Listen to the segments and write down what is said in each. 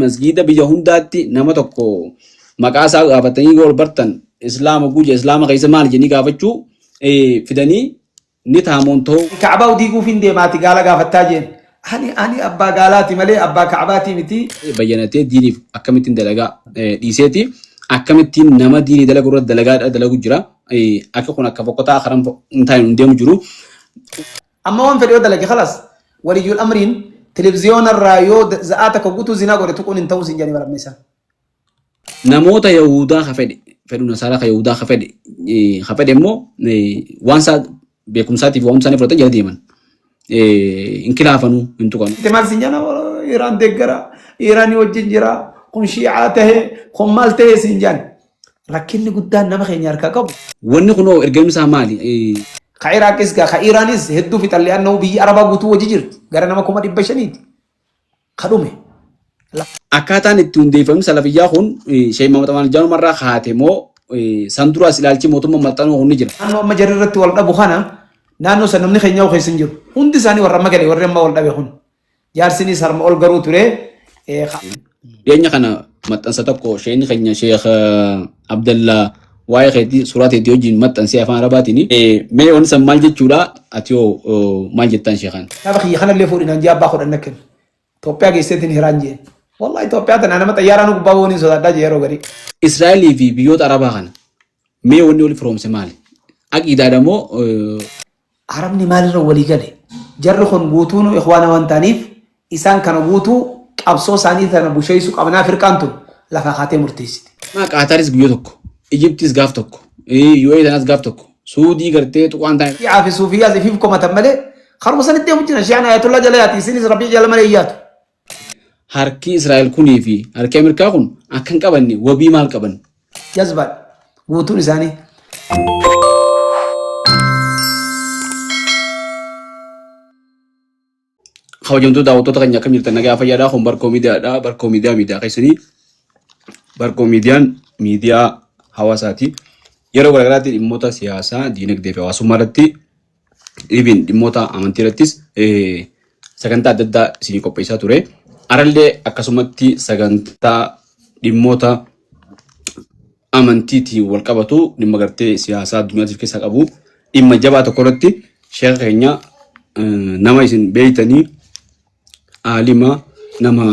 Masgiida biyya hundaatti nama tokko maqaa isaa gaafatanii yoo ol bartan Islaama guuje Islaama keessa maali jedhanii gaafachuu fidanii ni taamoon ta'uu. Ka'baa diiguuf hin deemaati gaala gaafattaa jeen. Ani abbaa gaalaati malee abbaa Ka'baatii miti. Bayyanatee diiniif akkamittiin dalagaa dhiiseeti akkamittiin nama diinii dalagu irratti dalagaa dalagu jira. Akka kun akka fokkotaa karan hin taane hin deemu jiru. Amma waan fedhe yoo dalage khalas waliyyul amriin televiziyoona irraa yoo za'aa takka guutuu zinaa godhe tuquun hin ta'uu siin jedhanii baramne isaan. Namoota Yahudaa ka fedhe fedhu Nasaaraa ka Yahudaa ka fedhe ka fedhe immoo waan isaa beekumsaatiif waan isaanii fudhatan jala deeman. Hin kilaafanuu hin tuqanu. Itti maal siin jedhan Iraan deeggara Iraanii wajjin jira kun shiicaa tahe kun maal tahe siin jedhan. Rakkinni guddaan nama keenya harkaa qabu. Wanni kunoo ergamni isaa maali? Ka Iraaqis gaa ka Iraanis hedduu fixan li'annahu biyyi Arabaa guutuu wajji jirti. Gara nama 500,000ti. Ka dhume. Akkaataan itti hundeeffamni salafiyyaa kun Sheek Muhammad Amaan Jaanumarraa kaate moo san duraas ilaalchi mootummaa maxxanuu kun ni jira? Naannoo amma jarri irratti wal dhabu kana naannoo san namni keenyaa keessa hin jiru. Hundi isaanii warra amma gale warri amma wal dhabe kun. Jaarsinis harma ol garuu ture. Dhiyeenya kana maxxansa tokko sheekni keenya Sheekh Abdallaa waa'ee keetii suuraa teetii wajjin maxxansee afaan Arabaatiin. Mee wanni san maal jechuudha? Ati hoo maal jettaan sheekaan? Kitaaba kiyya kanallee fuudhi naan jee abbaa kudhan na kenna. Itoophiyaa geesseetiin hiraan jeen. Wallahi Itoophiyaa tana nama xayyaaraan gubbaa bu'uun hin sodaadhaa jee yeroo garii. Israa'elii fi biyyoota Arabaa kana mee wanni wali firoomse maali? Aqiidaadha moo? Arabni maalirra walii gale? Jarri kun guutuunuu ikhwaana waan ta'aniif isaan kana guutuu qabsoo isaanii tana busheessuu qabnaa firqaan tun lafaa kaatee murteessite. Maa Qaataaris guyyaa tokko, Ijiptis gaaf tokko, UAE tanas gaaf tokko, Suudii gartee tuqaan taane. Shi'aa fi Suufiyyaas ifiif komatan malee karuma sanitti deemu jiran. Shi'aan Ayatollah jala yaati, isinis Rabbii jala malee hin yaatu. Harki Israa'el kunii fi harki Ameerikaa kun akka hin qabanne wabii maal qaban? Jazbaadha guutuun isaanii. Kabajamtoota daawwattoota keenya akkam jirtan nagaa fayyaadhaa kun Barkoo Miidiyaadha. Barkoo Miidiyaa miidiyaa keessanii Barkoo Miidiyaan miidiyaa hawaasaati. Yeroo garaagaraatti dhimmoota siyaasaa, diinagdee fi hawaasummaa irratti even dhimmoota amantii irrattis sagantaa adda addaa isinii qopheessaa ture. Arallee akkasumatti sagantaa dhimmoota amantiitiin wal qabatu dhimma gartee siyaasaa addunyaatiif keessaa qabu dhimma jabaa tokko irratti sheeka keenya nama isin beeytanii aalima nama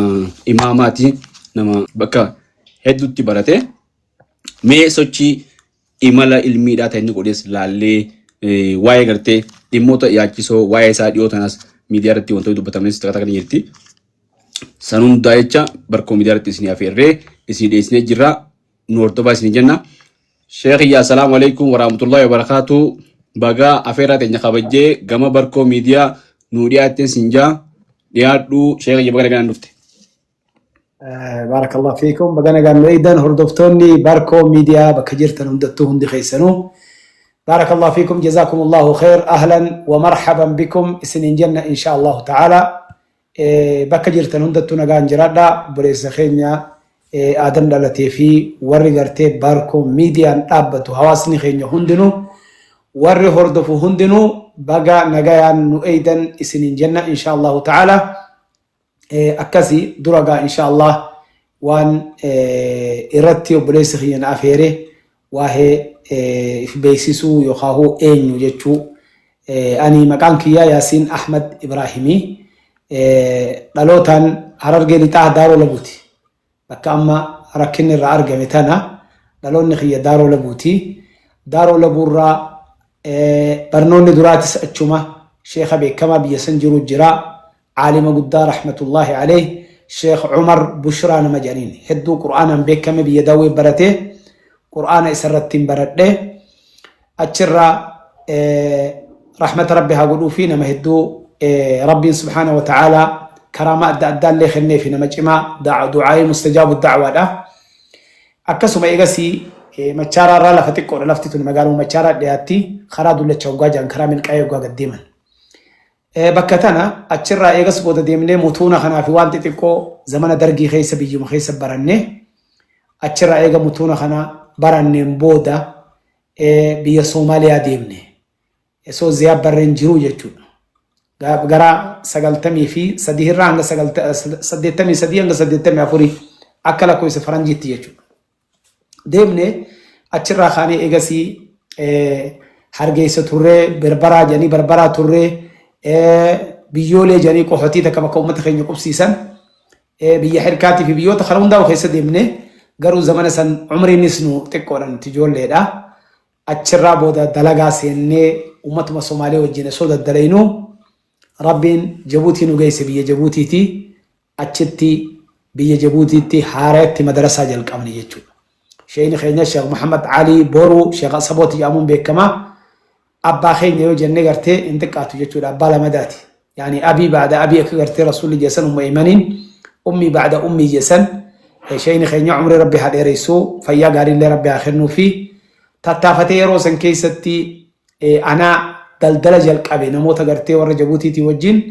imaamaati nama bakka hedduutti barate mee sochii imala ilmiidhaa ta'e inni godhes laallee waa'ee gartee dhimmoota yaachisoo waa'ee isaa dhiyoo tanaas miidiyaa irratti wantoonni dubbatames takka takka ni jirti. San hundaa jecha Barkoo miidiyaa irratti isinii afeerree isinii dhiyeessinee jirra. Nu hordofaa isinii jenna. Sheekh Iyyaa assalaamu alaikum warahmatullahi wabarakatuh. Bagaa afeerraa teenya kabajjee gama Barkoo miidiyaa nuu dhiyaatteen siin jaa dhiyaadhu Sheekh Iyyaa baga nagaan dhufte. Baarakallahu fiikum. Baga nagaan nu eegdan hordoftoonni Barkoo Miidiyaa bakka jirtan hundattuu hundi keessanuu. Baarakallahu fiikum jazaakumullahu khair ahlan wa marhaban bikum isiniin jenna insha Allahu ta'ala. Bakka jirtan hundattuu nagaan jiraadha. Obboleessa keenya Aadam dhalatee fi warri gartee Barkoo Miidiyaan dhaabbatu hawaasni keenya hundinuu warri hordofu hundinuu baga nagayaan nu eegdan isiniin jenna insha Allahu ta'ala. Akkasi dura gaa insha Allah waan irratti obboleessi kiyya na afeere waa'ee if beeksisuu yookaan eenyu jechuu. Ani maqaan kiyyaa Yaasiin Ahmad Ibraahimii, dhalootaan Harargee Lixaa Daaroo Labuuti. Bakka amma rakkinni irraa argame tana dhaloonni kiyya Daaroo Labuuti. Daaroo Labuurraa barnoonni duraatis achuma sheekha beekamaa biyya san jiru jira. Aalima guddaa rahmatullahi alayh Sheekh Umar Bushraa nama jedhaniin hedduu Qur'aanaan beekame biyya Daawwee barate Qur'aana isarrattiin baradhe. Achirraa rahmata Rabbi haa godhuu fi nama hedduu Rabbiin subhaana wa ta'aalaa karaama adda addaallee kenneefi nama cimaa du'aayii mustajaabu da'waadha. Akkasuma eegasii Machaaraa irraa lafa xiqqoodha lafti tun magaaluma Machaaraa dhiyaatti karaa dullacha hoggaa jedhan karaa milqaa'ee hoggaa gad deeman. Bakka tana achirraa eegas booda deemnee mutuuna kanaa fi waan xixiqqoo zamana dargii keessa biyyuma keessa baranne achirraa eega mutuuna kana baranneen booda biyya Soomaaliyaa deemne. Osoo Ziyaad Barreen jiruu jechuudha. Gara 93 irraa hanga 83 hanga 84 akka lakkoofsa faranjiitti jechuudha. Deemne achirraa kaanee eegasii Hargeysa turree, Berbaraa jedhanii Barbaraa turree, biyyoolee jedhanii qohotii takka bakka uummata keenya qubsiisan, biyya Hirkaatii fi biyyoota kana hundaa keessa deemne. Garuu zamana san umriinis nu xiqqoodha, nuti ijoolleedha. Achirraa booda dalagaa seennee uummatuma Somaalee wajjin osoo daddalaynuu Rabbiin Jabuutii nu geesse, biyya Jabuutiiti. Achitti biyya Jabuutiitti haarayatti madarasaa jalqabne jechuudha. Sheeyni keenya Sheekh Muhammad Ali Boruu, Sheekh Asabooti jedhamuun beekama. Abbaa keenya yoo jennee gartee hin xiqqaatu jechuudha. Abbaa lamadaati. Yaani abii ba'da abii akka gartee Rasuulli jeessan umma imaniin ummii ba'da ummii jeessan. Sheeyni keenya umrii Rabbi haa dheeressu, fayyaa gaariillee Rabbi haa kennuu fi tattaafatee yeroo san keessatti anaa daldala jalqabe namoota gartee warra Jabuutiitii wajjin.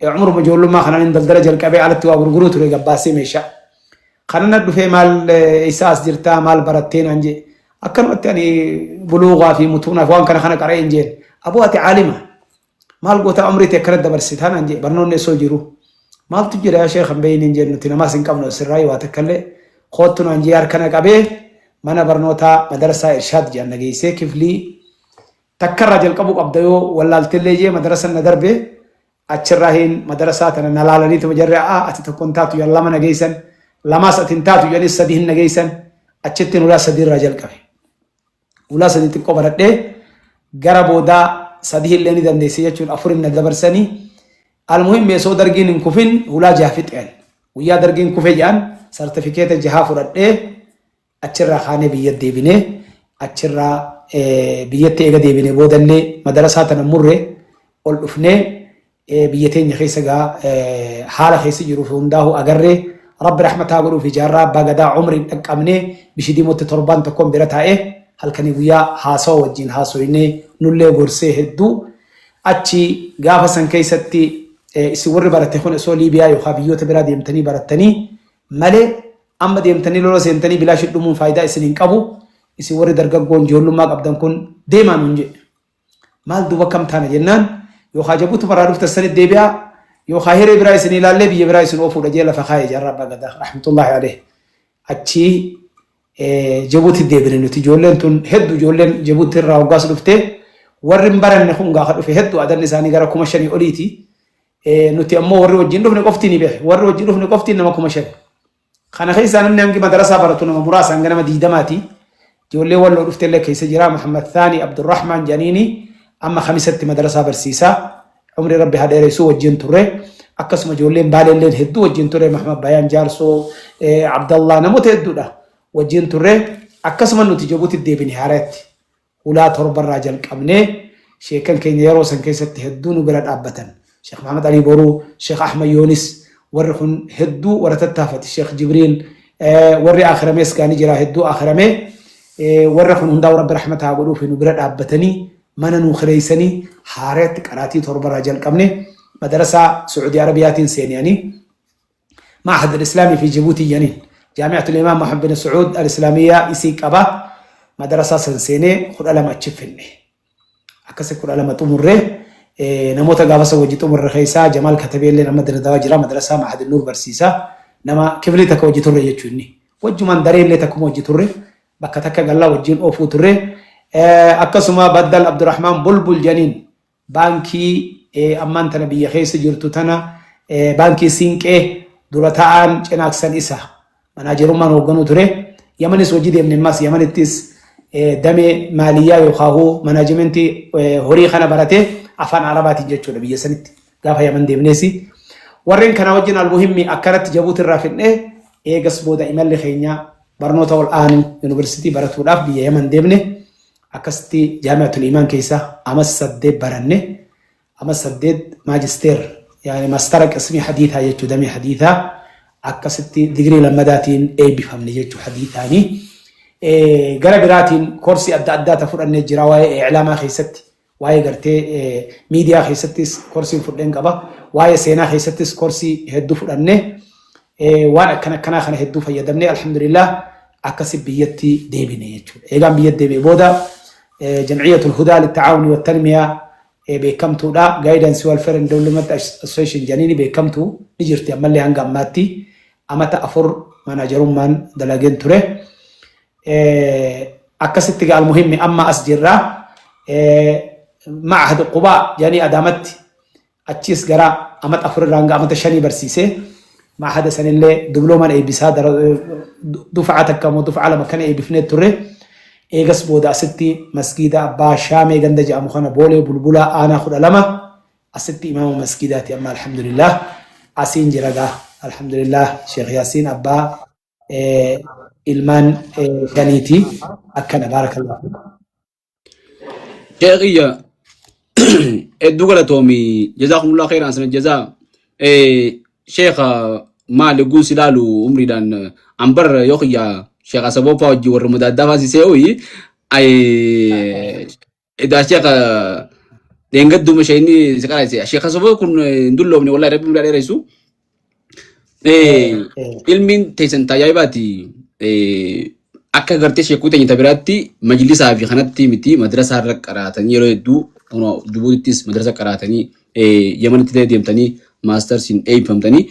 Umruma ijoollummaa kanaan hin daldala jalqabee alatti waa gurguruu ture, gabbaasee meeshaa. Kana na dhufee, maal eessaa as jirtaa, maal barattee naan jee. Akkanumatti ani buluugaa fi mutuunaaf waan kana kana qara'ee hin jeen. Aboo, ati caalima. Maal goota umrii ta'e akkana dabarsitaa naan jee, barnoonni osoo jiru. Maaltu jira yaa sheekh, hin beeyni hin jeen, nuti namaas hin qabnu asirraa waa takkallee. Koottu naan jee, harka na qabee mana barnootaa madarasaa Irshaad jedhan na geessee, kiflii takkarraa jalqabuu qabda yoo wallaaltellee jee madarasa na darbe. Achirraa hin madarasaa tana na laalaniituma jarri, aa, ati tokko hin taatu jedhan, lama na geessan. Lamaas ati hin taatu jedhanis sadi hin na geessan. Achitti ulaa sadii irraa jalqabe. Ulaa sadii xiqqoo baradhee gara boodaa sadii illee ni dandeesse jechuun afurin na dabarsanii. Almuhim, osoo dargiin hin kufin ulaa jaha fixeen. Guyyaa dargiin kufe jedhan sartifikeeta jahaa fudhadhee achirraa kaanee biyya deebinee. Achirraa biyyatti eega deebinee boodallee madarasaa tana murre, ol dhufnee biyya teenya keessa gaa haala keessa jiruu fi hundaa'u agarree. Rabbi rahmataa godhuu fi jaarraa abbaa gadaa umriin dhaqqabnee Bishidiimotti torbaan tokkoon bira taa'ee halkanii guyyaa haasawa wajjin haasoynee, nullee gorsee hedduu. Achi gaafa san keessatti, isin warri barate kun osoo Liibiyaa yookaan biyyoota biraa deemtanii barattanii malee amma deemtanii lola seentanii bilaashi dhumuun faayidaa isin hin qabu. Isin warri dargaggoon ijoollummaa qabdan kun deemaa nuun jedhe. Maal duuba kam taana jennaan, yookaan Jabuutu maraa dhuftan sanit deebi'aa yookaan hiree biraa isin ilaallee biyya biraa isin oofuudha jee lafa kaayee jaarraa abbaa gadaa rahmatullahi alayhi. Achii Jabuuti deebine nuti ijoolleen tun hedduu. Ijoolleen Jabuuti irraa hoggaas dhuftee warri hin baranne kun gaafa dhufe hedduu, adanni isaanii gara 5,000 oliiti. Nuti ammoo warri wajjin dhufne qofti ni beeke. Warri wajjin dhufne qofti nama 5,000. Kana keessaa namni hangi madarasaa baratu nama muraasa, hanga nama 20ti. Ijoollee Walloo dhufte illee keessa jira. Muhammad Thani Abdurrahman Janiini amma Kamisatti madarasaa barsiisaa. Umri Rabbi haa dheeressu, wajjin turre. Akkasuma ijoolleen Baaleelleen hedduu wajjin turre. Muhammad Bayaan Jaarsoo, Abdallah, namoota hedduudha wajjin turre. Akkasuma nuti Jabuuti deebine haaratti. Hulaa torbarraa jalqabnee sheekan keenya yeroo san keessatti hedduu nu bira dhaabbatan. Sheekh Muhammad Ali Boruu, Sheekh Ahmad Yoonis, warri kun hedduu warra tattaafate. Sheekh Jibriil, warri akhiramees gaani jira, hedduu akhiramee. Warra kun hundaa Rabbi rahmata haa godhuuf, nu bira dhaabbatanii mana nuu kireessanii haareetti qaraatii torbarraa jalqabne. Madarasaa Sacuudii Arabiyaatiin seeniyanii. معهد الإسلامي في جيبوتي جنين جامعة الإمام محمد بن سعود الإسلامية إسي قبا مدرسة سنسيني 12 أتشفني. Akkasi 12 xumurree namoota gaafa san wajji xumurre keessaa Jamaal Katabee illee nama Diradawa jira, madrasaa Mahad Nuur barsiisaa, nama kiflii takka wajji turre jechuun, inni wajjumaan daree illee takkuma wajji turre, bakka takka gallaa wajjin oofuu turre. Akkasuma Baddal Abdurrahmaan Bulbul janiin baankii ammaan tana biyya keessa jirtu tana, baankii Siinqee dura ta'aan Cinaaksan isa manaajerummaan hoogganuu ture. Yamanis hojii deemne ammas Yamanittis damee maaliyyaa yookaan manaajimentii horii kana barate afaan Arabaatiin jechuudha biyya sanitti gaafa Yaman deemneesi. Warreen kana wajjin almuhimmi akkanatti Jabuuti irraa fidnee eegas booda imalli keenya barnoota ol aanu yuunivarsiitii baratuudhaaf biyya Yaman deemne. Akkasitti Jaami'atul Imaan keessa amas 8 baranne. Amas 8 maajisteer, yaani mastara qismii hadiitaa jechuu, damee hadiitaa akkasitti digirii lammadaatiin eebbifamne jechuu hadiitaanii. Gara biraatiin koorsii adda addaa ta fudhannee jira, waa'ee iclaamaa keessatti, waa'ee gartee miidiyaa keessattis koorsiin fudheen qaba, waa'ee seenaa keessattis koorsii hedduu fudhanne. Waan akkana akkanaa kana hedduu fayyadamne, alhamdulillah, akkasi biyyatti deebine jechuudha. Eegaan biyyatti deebi'e booda Jamciyyatul Hudaa Littacaawuni Wattanmiyaa Beekamtuudha. Guidance Welfare and Development Association jedhanii beekamtu ni jirti ammallee hanga ammaatti. Amata 4 managerummaan dalageen ture. Akkasitti gaa almuhimmi amma as jirra. Ma'ahad Qubaa jedhanii Adaamatti achiis gara amata 4 irraa hanga amata 5 barsiise. Ma'ahada sanillee dubloomaan eebbisaa dufa'a takka moo dufa'a 2 kana eebbifnee turre. Eegas booda asitti masgiida Abbaa Shaamee ganda jedhamu kana Boolee Bulbulaa aanaa 12 asitti imaama masgiidaati amma alhamdulillah. Asiin jira gaa alhamdulillah. Sheekh Yaasiin abbaa ilmaan 5ti akkana, baarakallahu. Sheekh hedduu galatoomi, jazaakumullah khairan sana jazaa. Sheekha, maali guun si ilaalu umriidhaan ambar yoo kiyya sheekha saboofaa wajjin warra mudaaddaa faasisee hoyi edaa sheekha dheengadduma isheen si qaraayise sheekha saboo kun hin dulloomne, wallahi rabbi umrii dheeressu. Ilmiin teessan tajaajibaati akka gartee sheekuu teenya biraatti majlisaa fi kanatti miti, madrasaa irra qaraatanii yeroo hedduu kunoo Jibuutittis madrasa qaraatanii, Yamanitti illee deemtanii maastarsiin eebbifamtanii.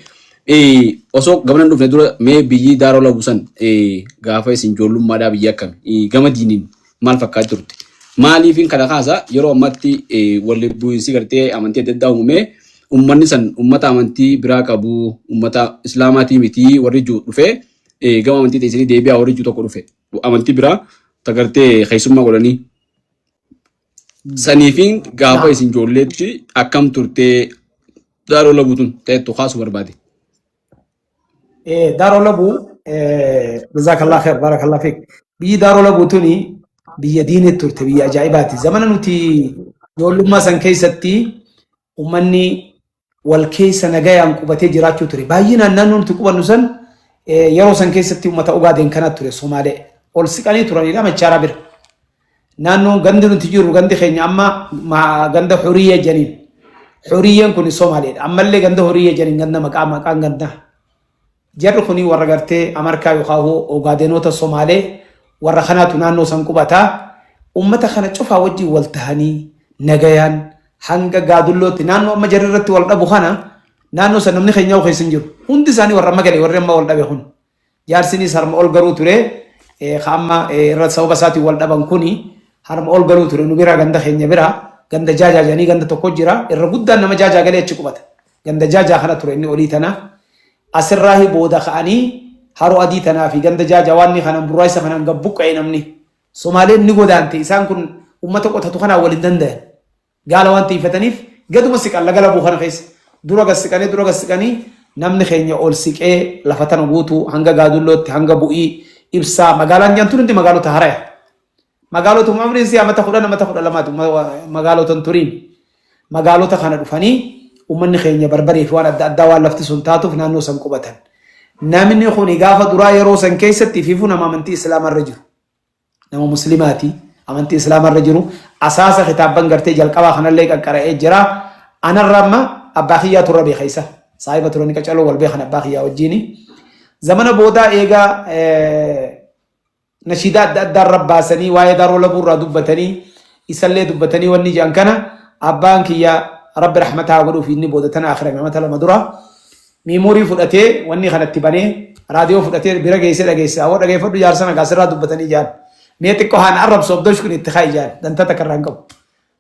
Osoo gamana hin dhufne dura mee biyyi Daaroo Labuu san gaafa isin ijoollummaadhaa biyya akkami, gama diiniin maal fakkaatti turte? Maaliifin kana kaasa? Yeroo ammaatti walli bu'iinsi gartee amantii adda addaa uumamee ummanni san ummata amantii biraa qabu, ummata islaamaatii miti warri jiru dhufee gama amantii teessanii deebi'aa warri jiru tokko dhufe amantii biraa tagartee keessummaa godhanii saniifiin gaafa isin ijoolleetti akkam turtee Daaroo Labuutun ta'ettu kaasuu barbaade. Daaroo Labuu, jazakallah khair, barakallah fiik. Biyyi Daaroo Labuu tuni biyya diinii turte, biyya ajaa'ibaati. Zamana nuti ijoollummaa san keessatti ummanni wal keessa nagayaan qubatee jiraachuu ture. Baay'inaan naannoo nuti qubannu san yeroo san keessatti uummata Ogaadeen kana ture, Somaalee. Ol siqanii turanidha Machaaraa bira. Naannoon gandi nuti jirru, gandi keenya amma ganda Huriyya janiin. Huriyyeen kun Somaaleedha. Ammallee ganda Huriyya janiin ganda maqaan ganda. Jarri kuni warra gartee Amarkaa yookaan Ogaadenoota Somaalee warra kanaatu naannoo san qubataa. Uummata kana cufaa wajjin wal tahanii nagayaan hanga Gaadullootti naannoo amma jarri irratti wal dhabu kana naannoo san namni keenya keessa hin jiru. Hundi isaanii warra amma gale, warri amma wal dhabe kun. Jaarsinis harma ol garuu ture. Ka amma irra sababa isaatiin wal dhaban kuni harma ol galuu ture nu bira, ganda keenya bira ganda Jaajaa jedhanii ganda tokko jira. Irra guddaan nama Jaajaa galee achi qubata. Ganda Jaajaa kana ture inni olii tana. Asirraahi booda ka'anii Haroo Adii tanaa fi ganda Jaajaa waan inni kanaan burraayisa kanaan gad buqqa'e namni. Somaaleen ni godaante, isaan kun uummata qotatu kanaan wal hin danda'an. Gaala waan tiifataniif gaduma siqan laga Labuu kana keessa. Dura gad siqanii, dura gad siqanii namni keenya ol siqee lafa tana guutuu hanga Gaadullootti, hanga Bu'ii Ibsaa magaalaan jedhamtu hundi magaalota haraya. Magaalota umriin isii amata 10, amata 12ti, magaalota hin turiin. Magaalota kana dhufanii uummanni keenya barbaree fi waan adda addaa waan lafti sun taatuuf naannoo san qubatan. Namni kuni gaafa duraa yeroo san keessatti fiifuu nama amantii Islaamaa irra jiru. Nama Muslimaati, amantii Islaamaa irra jiru. Asaasa kitaabban gartee jalqabaa kanallee qaqqara'ee jira. Anarra amma abbaa kiyyaa turra beeka isa. Saahiba turani, qacaloo wal beekan abbaa kiyyaa wajjiini. Zamana boodaa eegaa nashiidaa adda addaa irra baasanii waa'ee Daaroo Labuu irraa dubbatanii isallee dubbatanii wanni jedhan kana abbaan kiyya rabbi rahmataa haa godhuuf, inni booda tana akhirame amata 2 dura memory fudhatee wanni kanatti banee raadiyoo fudhatee bira geessee dhageesse. Awwa, dhageeffadhu jaarsa nagaa sirraa dubbatanii jaan. Mee xiqqoo haa na arrabsu Abdoosh kun, itti kaayi jaan. Danta takka irraa hin qabu.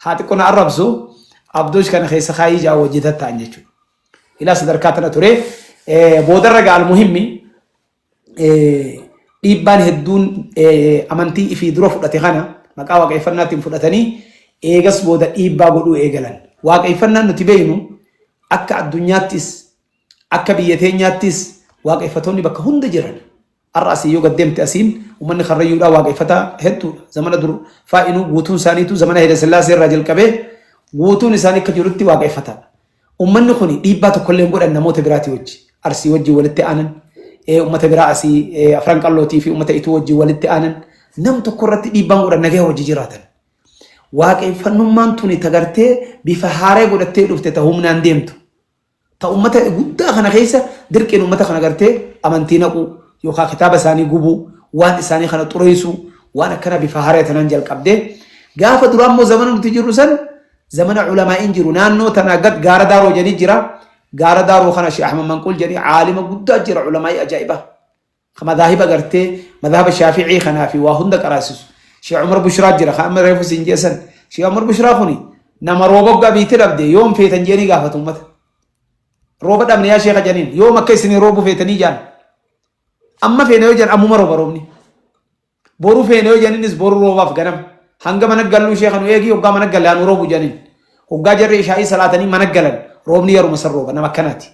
Haa xiqqoo na arrabsu Abdoosh kana keessa kaayii jaan wajji tatta'an jechuudha. Ilaa sadarkaa tana ture. Boodarra gaal muhimmi dhiibbaan hedduun amantii ifii dura fudhate kana maqaa waaqeffannaatiin fudhatanii eegas booda dhiibbaa godhuu eegalan. Waaqeffannaan nuti beeknu akka addunyaattis akka biyya teenyaattis waaqeffatoonni bakka hunda jiran. Har'a asii yoo gad deemte asiin uummanni Karrayyuudhaa waaqeffataa hedduudha. Zamana dur faa'inuu guutuun isaaniitu zamana Hayila Sillaasee irraa jalqabee guutuun isaanii akka jirutti waaqeffataadha. Uummanni kun dhiibbaa tokkollee hin godhan namoota biraatii wajji. Arsii wajjin walitti aanan, uummata biraa asii Afran Qallootii fi uummata Ituu wajjin walitti aanan. Nam tokko irratti dhiibbaan godhan, nagaya wajji jiraatan. Waaqeffannummaan tuni tagartee bifa haaree godhattee dhufte ta humnaan deemtu. Ta uummata guddaa kana keessa dirqiin uummata kana gartee amantii naquu yookaan kitaaba isaanii gubuu, waan isaanii kana xureessuu, waan akkana bifa haaree tanaan jalqabdee. Gaafa duraa immoo zamana nuti jirru san Zamana ulamaa'iin jiru naannoo tanaa gad gaara daaroo jedhanii jira. Gaara daaroo kana Sheekh Ahmad Manquul jedhanii caalima guddaa jira ulamaa'ii ajaa'ibaa. Madaahiba gartee madahaba Shaafi'ii kanaa fi waa hunda qaraasisu. Sheekh Umar Bushraa jira kan amma reefu siin jeessan. Sheekh Umar Bushraa kuni nama rooba hoggaa biitti dhabde yoom feetan jedhanii gaafatu uummata. Rooba dhabne yaa sheekha jedhaniin yoom akka isinii roobu feetanii jaan. Amma feene yoo jedhan ammuma rooba roobni. Boru feene yoo jedhaniinis boru roobaaf ganama. Hanga mana galluu sheekha nu eegi hoggaa mana galle haa nu roobu jedhaniin. Hoggaa jarri ishaa'ii salaatanii mana galan roobni yeruma san rooba nama akkanaati.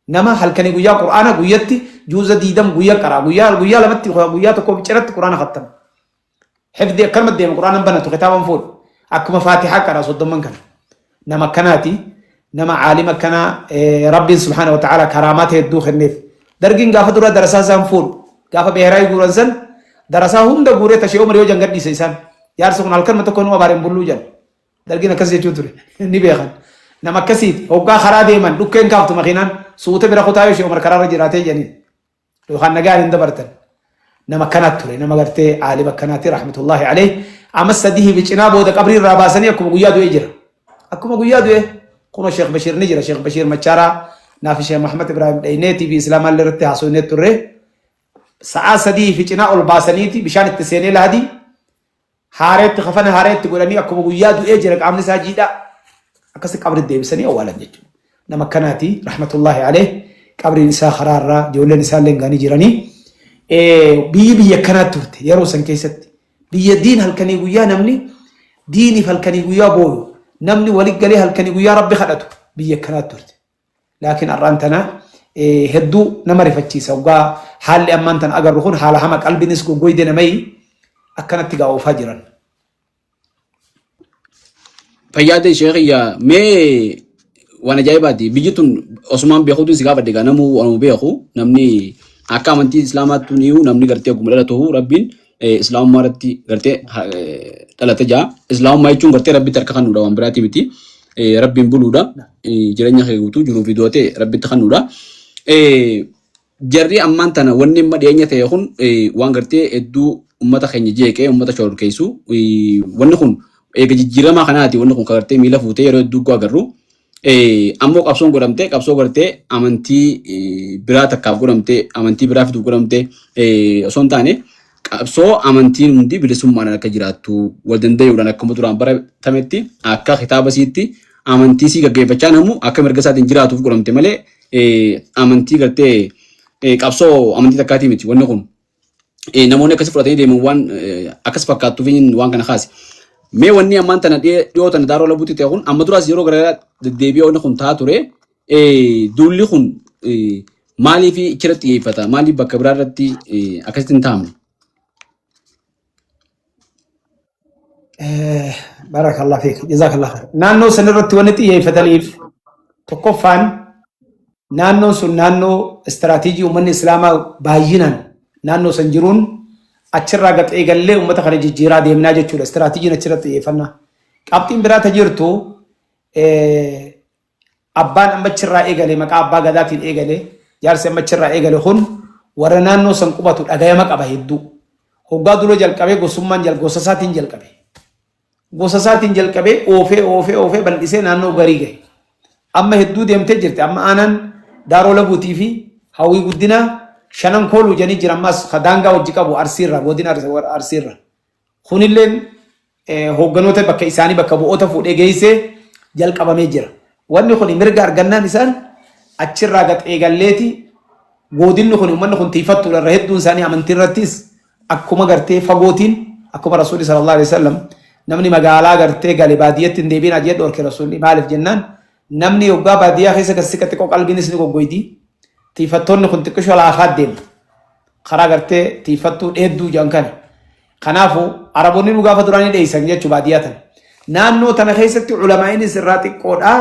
Nama halkanii guyyaa Qur'aana guyyatti juuza diidam guyya qara guyyaa guyyaa lamatti guyyaa tokko cinatti Qur'aana khattama. Hifdi akkanuma deema Qur'aana banatu kitaaban fuudhu. Akkuma Faatihaa qara soddomman kana. Nama akkanaati. Nama caalima akkanaa Rabbiin subhaana wa ta'ala karaamaata hedduu kenneef. Dargiin gaafa dura darasaa isaan fuudhu. Gaafa beeraayii guuran san darasaa hunda guuree tashee umar yoo jan gadhiise isaan. Jaarsi kun halkanuma tokko nu abaareen bulluu jan. Dargiin akkas jechuu ture. Ni beekan. Nama akkasiiti. Hoggaa karaa deeman dhukkeen kaaftu makiinaan suuta bira kutaa yoo ishee Umar karaarra jiraatee jedhaniin. Yookaan nagaan hin dabartan. Nama akkanaatti ture. Nama gartee aalima akkanaatti rahmatullahi alayhi. Amma sadii fi cinaa booda qabrii irraa baasanii akkuma guyyaa du'ee jira. Akkuma guyyaa du'ee kunoo Sheekh Bashiir ni jira. Sheekh Bashiir Machaaraa naaf Sheekh Muhammad Ibrahim Dhaynee TV Islaamaa irratti haasofnee turre. Sa'aa sadii fi cinaa ol baasaniiti bishaan itti seenee lahadii haareetti kafana haareetti godhanii akkuma guyyaa du'ee jira qaamni isaa jiidhaa akkasi qabri deebisanii awwaalan jechuudha. Nama akkanaati rahmatullahi alayh qabriin isaa karaarraa ijoolleen isaa illee gaanii jiranii. Biyyi biyya akkanaa turte yeroo san keessatti biyya diin halkanii guyyaa namni diiniif halkanii guyyaa booyu namni wali galee halkanii guyyaa rabbi kadhatu biyya akkanaa turte. Laakiin har'aan tana hedduu nama rifachiisa. Hoggaa haalli ammaan tana agarru kun haala hama qalbiinis goggoyde namayi akkanatti gaa oofaa jiran. Fayyaa ta'e sheekh yaa mee waan ajaa'ibaati biyyi tun osumaan beekuutu si gaafadhe gaa namuu waanuma beeku namni akka amantii islaamaatti iyyuu namni gartee oguma dhalatu rabbiin islaamummaa irratti gartee dhalate jaa. Islaamummaa jechuun gartee rabbitti harka kennuudha waan biraatii miti. Rabbiin buluudha. Jireenya kee guutuu jiruu fi du'ate rabbitti kennuudha. Jarri ammaan tana wanni amma dhiyeenya ta'e kun waan gartee hedduu uummata keenya jeeqee uummata shororkeessu wanni kun eega jijjiiramaa kanaati wanni kun gartee miila fuutee yeroo hedduu agarru. Ammoo qabsoon godhamte qabsoo gartee amantii biraa takkaaf godhamte amantii biraa fiduuf godhamte osoo hin taane qabsoo amantiin hundi bilisummaadhaan akka jiraattu wal danda'uudhaan akkuma duraan baratametti akka kitaaba isiitti amantii isii gaggeeffachaa namu akka mirga isaatiin jiraatuuf godhamte malee amantii gartee qabsoo amantii takkaatii miti wanni kun. Namoonni akkasi fudhatanii deeman waan akkas fakkaattuuf waan kana kaase. Mee wanni ammaan tana dhiyoo tana daaroo labuutti ta'e kun amma duraas yeroo garaagaraa deddeebi'ee wanni kun ta'aa ture. Duulli kun maaliif achirratti xiyyeeffata? Maaliif bakka biraa irratti akkasitti hin taa'amne? Barakallah fiik. Jazakallah khair. Naannoo san irratti wanni xiyyeeffataniif tokkoffaan naannoon sun naannoo istiraatiijii uummanni islaamaa baay'inaan naannoo san jiruun achirraa gad eegallee uummata kana jijjiiraa deemnaa jechuudha. Istiraatiijiin achirratti xiyyeeffannaa. Qabxiin biraa ta jirtu abbaan amma achirraa eegale maqaa abbaa gadaatiin eegale jaarsi amma achirraa eegale kun warra naannoo san qubatu dhagayama qaba hedduu. Hoggaa dura jalqabee gosummaan gosa isaatiin jalqabe. Gosa isaatiin jalqabee oofee oofee oofee bal'isee naannoo garii gahe. Amma hedduu deemtee jirti. Amma aanaan Daaroo Labuutii fi Hawwii Guddinaa shanan kooluu jedhanii jira ammas ka daangaa wajji qabu Arsiirra godina Arsiirra. Kunilleen hoogganoota bakka isaanii bakka bu'oota fuudhee geessee jalqabamee jira. Wanni kun mirga argannaan isaan achirraa gad eegalleeti godinni kun uummanni kun tiifattuudha irra hedduun isaanii amantii irrattis akkuma gartee fagootiin akkuma rasuulli sallallahu alaihi wasallam namni magaalaa gartee gale baadiyyatti hin deebiin ajee dhorke rasuulli maaliif jennaan namni yoggaa baadiyyaa keessa gad siqa xiqqoo qalbiinis ni goggoyti tiifattoonni kun xiqqishoo laafaa deemu karaa gartee tiifattuu dheedduu jedhan kana Kanaafu Araboonni nu gaafa duraa ni dheeysan jechuu baadiyyaa tana. Naannoo tana keessatti ulamaa'inis irraa xiqqoodha.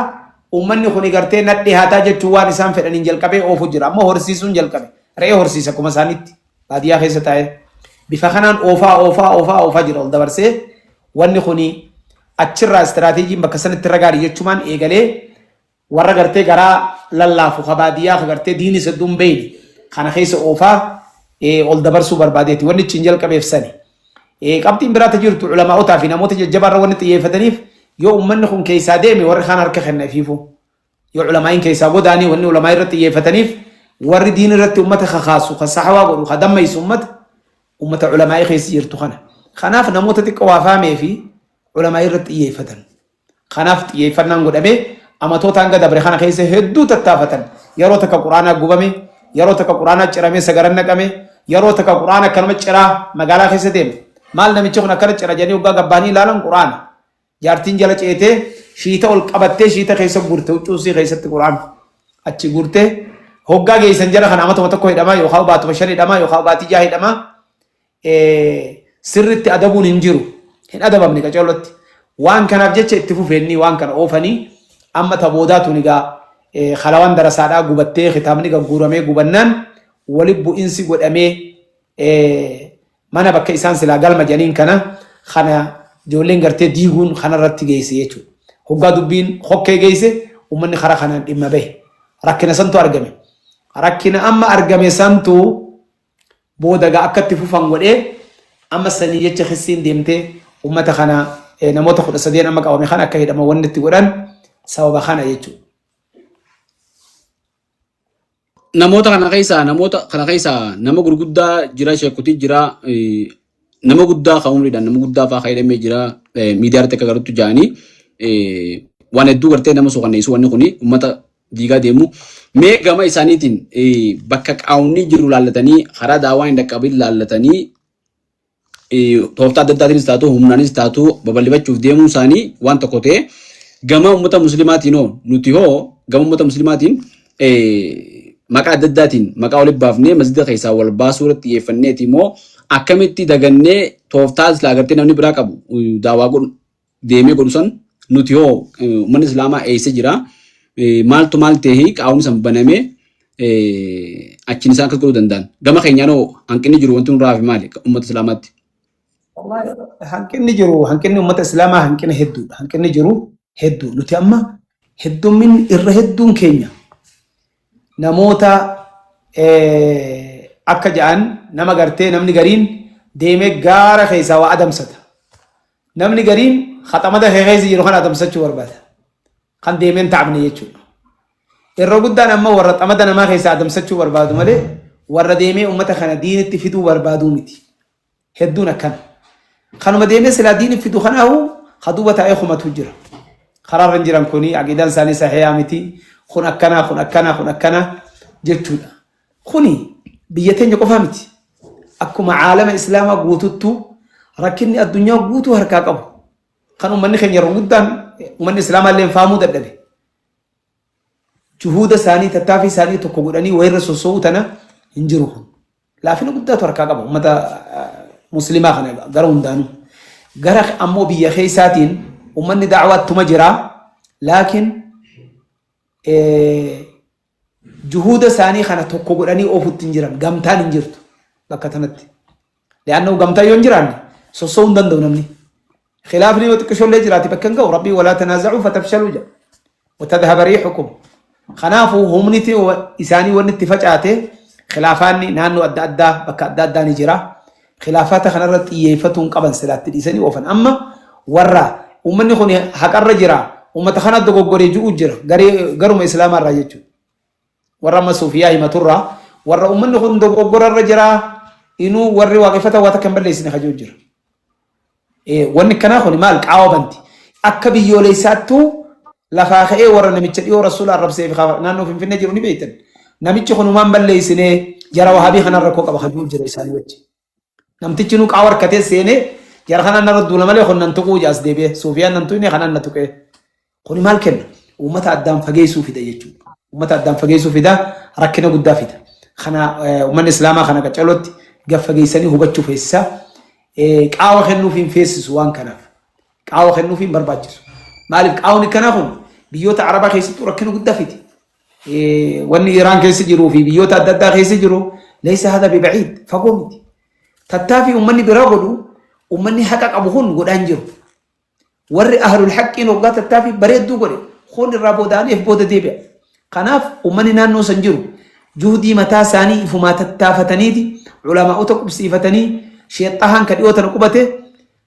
Uummanni kuni gartee na dhihaataa jechuun waan isaan fedhaniin jalqabee oofu jira. Ammoo horsiisuun jalqabe. Re'ee horsiisa akkuma isaaniitti baadiyyaa keessa taa'ee. Bifa kanaan oofaa oofaa oofaa oofaa jira ol dabarsee wanni kuni achirraa istiraatiijiin bakka sanitti irra gaarii jechumaan eegalee warra gartee garaa lallaafu ka baadiyyaa ka gartee diinis hedduu hin beeyne kana keessa oofaa ol dabarsuu barbaadeeti. Wanni ittiin jalqabeef sani. Qabxiin biraa ta jirtu ulamaa'otaa fi namoota jajjabaarra wanni xiyyeeffataniif Yoo ummanni kun keessaa deeme warri kaan harka kenna ifiifuu. Yoo ulamaa'iin keessaa godaanii wanni ulamaa irratti xiyyeeffataniif warri diin irratti ummata kakaasu, ka sahawaa godhu, ka dammaysu ummata, ummata ulamaa'ii keessa jirtu kana. Kanaaf namoota xiqqoo waa faamee fi ulamaa'ii irratti xiyyeeffatan. Kanaaf xiyyeeffannaan godhamee amatoota hanga dabre kana keessa hedduu tattaafatan. Yeroo takka Qur'aanaa gubame, yeroo takka Qur'aanaa ciramee sagaran naqame, yeroo takka Qur'aana akkanuma ciraa magaalaa keessa deema. Maal namichi kun akkana cira jedhanii hoggaa gabbaanii ilaalan Qur'aana. Jaartiin jala ceetee shiita ol qabattee shiita keessa guurte huccuu isii keessatti Qur'aana. Achi guurtee hoggaa geessan jara kana amatuma tokko hidhamaa yookaan baatuma 5 hidhamaa yookaan baatii 6 hidhamaa sirritti adabuun hin jiru. Hin adabamne qaceellotti. Waan kanaaf jecha itti fufeenni waan kana oofanii amma ta boodaa tun egaa kalawaan darasaadhaa gubattee kitaabni gagguuramee gubannaan wali bu'insi godhamee mana bakka isaan silaa galma jedhaniin kana kana ijoolleen gartee diiguun kanarratti geesse jechuudha. Hoggaa dubbiin hokkee geesse uummanni karaa kanaan dhimma bahe. Rakkina santu argame. Rakkina amma argame santu booda gaa akka itti fufan godhee amma sanii jecha kissiin deemtee uummata kana namoota 13 amma qabame kana akka hidhaman wanni itti godhan sababa kana jechuudha. Namoota kana keessaa nama gurguddaa jira, sheekutii jira, nama guddaa kan umriidhaan nama guddaa fa'aa kan hidhamee jira, miidiyaa irratti akka galutti ja'anii waan hedduu gartee nama suukanneessu wanni kuni uummata diigaa deemu. Mee gama isaaniitiin bakka qaawni jiru laallatanii karaa daawaa hin dhaqqabin laallatanii tooftaa adda addaatiinis taatu humnaanis taatu babal'ifachuuf deemuun isaanii waan tokko ta'e gama uummata muslimaatiin hoo nuti hoo gama uummata muslimaatiin maqaa adda addaatiin maqaa walitti baafnee masjida keessaa wal baasuu irratti xiyyeeffanneeti immoo akkamitti dagannee tooftaa silaa gartee namni biraa qabu daawaa godhu deemee godhu san nuti hoo uummanni islaamaa eessa jira maaltu maal ta'ee qaawni san banamee achiin isaan akkas godhuu danda'an gama keenyaan hoo hanqinni jiru wanti nurraa hafe maali uummata islaamaatti? Wallahi hanqinni jiru hanqinni uummata islaamaa hanqina hedduudha. Hanqinni jiru hedduu. Nuti amma heddummin irra hedduun keenya namoota akka ja'an nama gartee namni gariin deemee gaara keessaa waa adamsata. Namni gariin haxamada kee keessa jiru kana adamsachuu barbaada. Kan deemee hin taa'amne jechuudha. Irra guddaan amma warra xamada namaa keessaa adamsachuu barbaadu malee warra deemee uummata kana diinitti fiduu barbaaduu miti. Hedduun akkana. Kanuma deemee silaa diini fidu kanaahu kaduuba taa'ee kumatu jira. Karaarra hin jiran kuni aqiidaan isaanii sahihaa miti. Kun akkanaa kun akkanaa kun akkanaa jechuudha. Kuni biyya teenya qofaa miti. Akkuma caalama islaamaa guututtuu rakkinni addunyaa guutuu harkaa qabu. Kan uummanni keenya yeroo guddaan uummanni islaamaa illee faamuu dadhabe. Juhuuda isaanii tattaaffii isaanii tokko godhanii wayirra sosso'uu tana hin jiru kun. Laafina guddaatu harkaa qaba uummata muslimaa kana gara hundaanuu. Gara ammoo biyya keessaatiin uummanni da'awattuma jira. Laakiin juhuuda isaanii kana tokko godhanii oofutti hin jiran. Gamtaan hin jirtu bakka tanatti. Li'aannahu gamtaa yoo hin jiraanne sosso'uu hin danda'u namni. Khilaafni yoo xiqqishollee jiraate bakka hin ga'u. Rabbii walaa tanaaza'uu fatafshaluu jedha. Watadhaba riihukum. Kanaafuu humni isaanii wanni itti facaate khilaafaanni naannoo adda addaa bakka adda addaa ni jira. Khilaafaata kanarra xiyyeeffatuu hin qaban silaatti dhiisanii oofan. Amma warra uummanni kun haqarra jira uummata kana dogoggoree ji'u jira garuma islaamaa irraa jechuudha. Warra amma suufiyaa himaturraa warra uummanni kun dogoggorarra jira inuu warri waaqeffata waa takka hin balleessine kajuu jira. Wanni akkanaa kun maal qaawa banti. Akka biyyoolessaattuu lafaa ka'ee warra namicha dhiyoo rasuula arrabsee fi naannoo Finfinnee jiru ni beektan. Namichi kun humaan balleessinee jara wahaabii kanaan rakkoo qaba kajuu jira isaanii wajjin. Namtichi nu qaawa harkatee seenee jara kanaan narra duula malee kun nan tuquu jaas deebi'ee suufiyaan nan tuqne kanaan na tuqee. Kuni maal kenna? Uummata addaan fageessuu fida jechuudha. Uummata addaan fageessuu fida, rakkina guddaa fida. Kana uummanni Islaamaa kana qaccalootti gad fageessanii hubachuu feesisa. Qaawa kennuuf hin feessisu waan kanaaf. Qaawa kennuuf hin barbaachisu. Maaliif qaawni akkanaa kun biyyoota Arabaa keessattuu rakkina guddaa fidi. Wanni Iraan keessa jiruu fi biyyoota adda addaa keessa jiru leessa hada bibaciid fagoo miti. Tattaaffii uummanni biraa godhu uummanni haqa qabu kun godhaa hin jiru. Warri ahlul haqqiin hoggaa tattaaffii bareedduu godhe kun irraa booda'aniif booda deebi'a. Kanaaf uummanni naannoo san jiru juhdii mataa isaanii ifumaa tattaafataniiti ulamaa'ota qubsiifatanii sheexxahaan ka dhiyoo tana qubate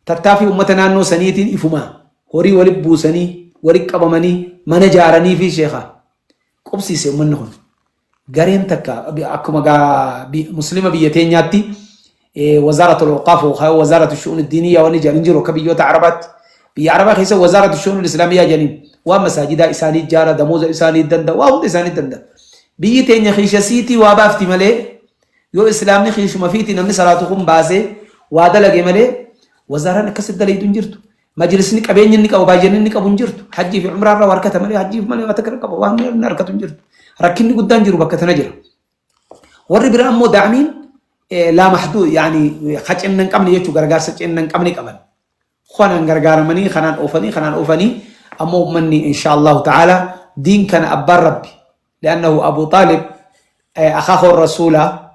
tattaaffii uummata naannoo saniitiin ifumaa Horii walitti buusanii, walitti qabamanii, mana jaaranii fi sheekha qubsiise uummanni kun. Gareen takka akkuma gaa muslima biyya teenyaatti wazaaratul awqaaf yookaan wazaaratu shu'uun diiniyyaa wanni jedhan hin jiru akka biyyoota Arabaatti. Biyya Arabaa keessa wazaaratu shu'uun islaamiyyaa jedhaniin waan masaajidaa isaanii ijaara, damooza isaanii danda'a, waa hunda isaanii danda'a. Biyyi teenya kiisha siitii waa baafti malee, yoo islaamni kiishuma fiiti namni salaatu kun baasee waa dalage malee, wazaaraan akkasitti dalaydu hin jirtu. Majlisni qabeenya inni qabu, baay'inni inni qabu hin jirtu. Hajjii fi umraa irraa waa harkata malee, hajjiif malee waa takka qabu waan inni harkatu hin jirtu. Rakkinni guddaan jiru bakka tana jira. Warri biraa ammoo daa'imiin laa mahduu, yaani ka cinna hin qabne jechuu, gargaarsa cinna hin qabne qaban. Kanaan gargaaramanii, kanaan oofanii, kanaan oofanii, ammoo uummanni insha Allahu ta'ala diin kana abbaan rabbi. Li'annahu Abu Xaalib akaakoo rasuula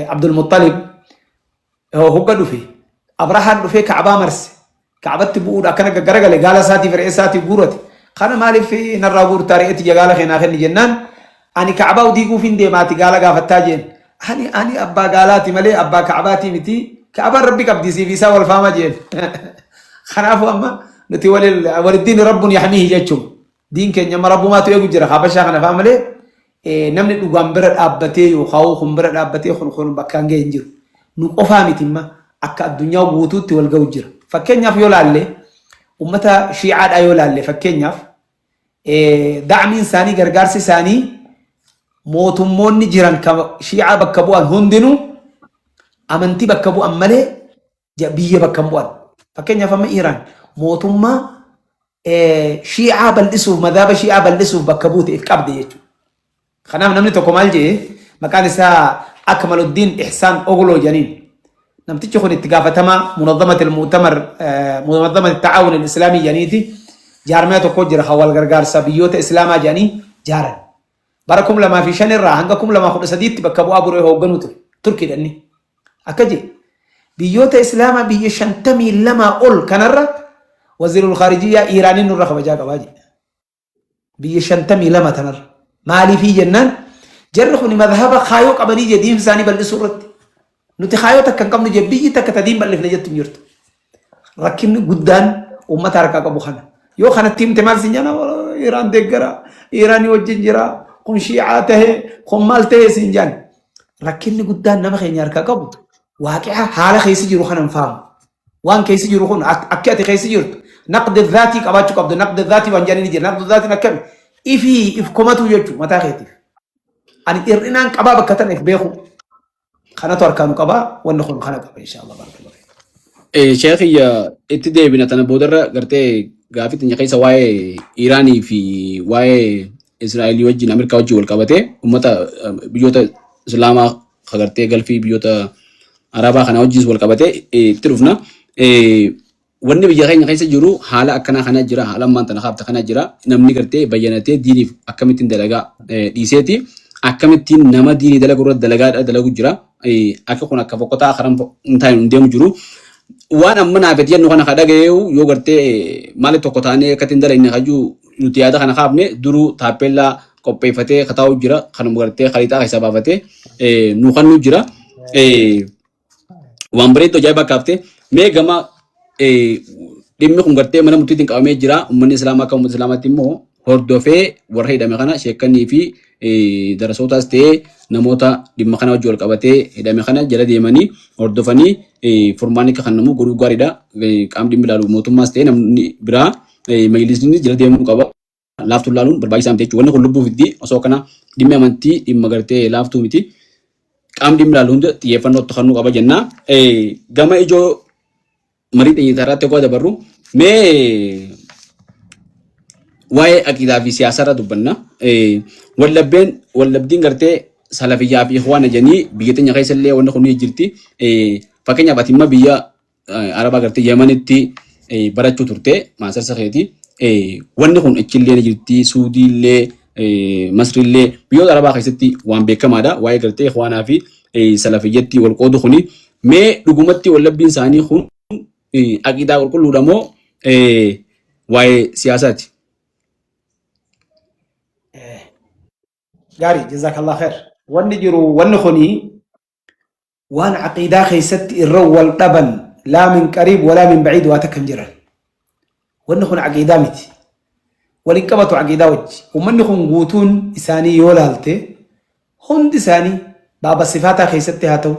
Abdul Muttalib hogga dhufe, Abrahaan dhufee Ka'abaa marse, Ka'abatti bu'uudha akkana gaggaragale, gaala isaatiif re'ee isaatiif guurate. Kana maaliif narraa guurtaa, re'ee tiyya gaala keenaa kenni jennaan, ani Ka'abaa diiguuf hin deemaati gaala gaafattaa jeen. Ani abbaa gaalaati malee abbaa Ka'abaatii miti, Ka'abaan rabbi qabdi, siif isaa wal faama jeen. Kanaafuu amma nuti waliddiin rabbun yaxmiihi jechuun diin keenya amma rabbumaatu eegu jira. Habashaa kana faa malee namni dhugaan bira dhaabbatee yookaan kun bira dhaabbatee kun bakkaan ga'e hin jiru. Nu qofaa miti, imma akka addunyaa guutuutti wal ga'u jira. Fakkeenyaaf yoo laalle, uummata shiicaadhaa yoo laalle, fakkeenyaaf da'amiin isaanii, gargaarsi isaanii, mootummoonni jiran kan shiicaa bakka bu'an hundinuu amantii bakka bu'an malee biyya bakka hin bu'an. Fakkeenyaaf amma Iiraan mootummaa shiicaa bal'isuuf, madhaaba shiicaa bal'isuuf bakka buute if qabde jechuudha. Kanaaf namni tokko maal jee, maqaan isaa Akmaluddin Ihsaan Ogloo jedhaniin. Namtichi kun itti gaafatamaa munazamatil mu'tamar, munazamati ta'aawun islaamii jedhaniiti, jaarmaya tokko jira kan wal gargaarsa biyyoota islaamaa jedhanii jaaran. Bara 2005 irraa hanga 2013tti bakka bu'aa buree hoogganuu ture. Turkiidha inni. Akka jedhe, biyyoota islaamaa biyya 52 ol kanarra waziirul khaarijiyyaa Iiraaniin nurra kabajaa qabaa jedhe. Biyya 52 tanarra. Maaliifii jennaan, jarri kun madhaba kaayoo qabanii jee diin isaanii bal'isuu irratti. Nuti kaayoo takka hin qabnu jee, biyyi takka ta diin bal'ifne jettu hin jirtu. Rakkinni guddaan uummata harkaa qabu kana. Yoo kanatti himte maal sin jedhan? Iraan deeggara, Iraanii wajjin jira, kun shiicaa tahe, kun maal tahe sin jedhan. Rakkinni guddaan nama keenya harkaa qabu waaqi'a haala keessa jiru kana hin faamu. Waan keessa jiru kun akka ati keessa jirtu naqdi dhaatii qabaachuu qabdu. Naqdi dhaatii waan jedhanii jira. Naqdi dhaatiin akkami? Ifii if komatu jechuudha mataa keetiif. Ani hir'inaan qabaa bakka tana if beeku. Kanatu harkaa nu qabaa, wanni kun kana qaba inshallah, barakallahu. Sheekh, itti deebina tana boodarra. Gartee gaafii teenya keessa waa'ee Iraanii fi waa'ee Israa'elii wajjin, Ameerikaa wajjin wal qabatee, uummata biyyoota Islaamaa ka gartee galfii biyyoota Arabaa kana wajjin wal qabatee itti dhufna. Wanni biyya keenya keessa jiru haala akkanaa kana jira, haala ammaan tana kaafte kana jira. Namni gartee bayyanatee diiniif akkamittiin dalagaa dhiiseeti akkamittiin nama diinii dalagu irratti dalagaa dalagu jira. Akka kun akka fokkotaa karan hin taane hin deemu jiru. Waan amma naaf itti jennu kana ka dhagayeeyu yoo gartee maali tokko taanee akkatti hin dalagne kajuu nuti yaada kana kaafne, duruu taappellaa qopheeffatee kataa'u jira. Kanuma gartee khariixaa keessaa baafatee nu kannu jira. Waan bareedduu ajaa'ibaa kaaftee. Mee gama dhimmi kun gartee mana murtiitiin qabamee jira. Uummanni islaamaa akka uummata islaamaatti immoo hordofee warra hidhame kana, sheekanii fi darasootaas ta'ee namoota dhimma kana wajjin wal qabatee hidhame kana jala deemanii hordofanii furmaanni akka kennamu godhuu gaariidha. Qaamni dhimmi ilaalu mootummaas ta'ee namni biraa, majlisni jala deemuu qaba. Laaftuun laaluun barbaachisaa miti jechuudha. Wanni kun lubbuu fiddi, osoo kana dhimmi amantii dhimma gartee laaftuu miti. Qaamni dhimmi ilaalu hunda xiyyeeffannoo itti kennuu qaba jenna. Gama ijoo marii xiyyeeffannoo irratti dabarru, mee waa'ee aqiidaa fi siyaasaa irra dubbanna. Wallabeen wallabdiin gartee salafiyyaa fi ikhwaana jedhanii biyya teenya keessa illee wanni kun ni jirti. Fakkeenyaaf ati imma biyya Arabaa gartee Yemenitti barachuu turte maastarsa keeti. Wanni kun achillee ni jirti. Suudii illee, Masri illee, biyyoota Arabaa keessatti waan beekamaadha. Waa'ee gartee ikhwaanaa fi salafiyyatti wal qoodu kuni. Mee dhugumatti wallabbiin isaanii kun aqiidaa qulqulluudha moo waa'ee siyaasaati? Gaarii, jazakallah khair. Wanni jiru wanni kuni waan aqiidaa keessatti irra wal dhaban laa min qariib walaa min baciid waa takka hin jiran. Wanni kun aqiidaa miti. Waliin qabatu aqiidaa wajji. Uummanni kun guutuun isaanii yoo laalte hundi isaanii baaba sifaataa keessatti haa ta'u,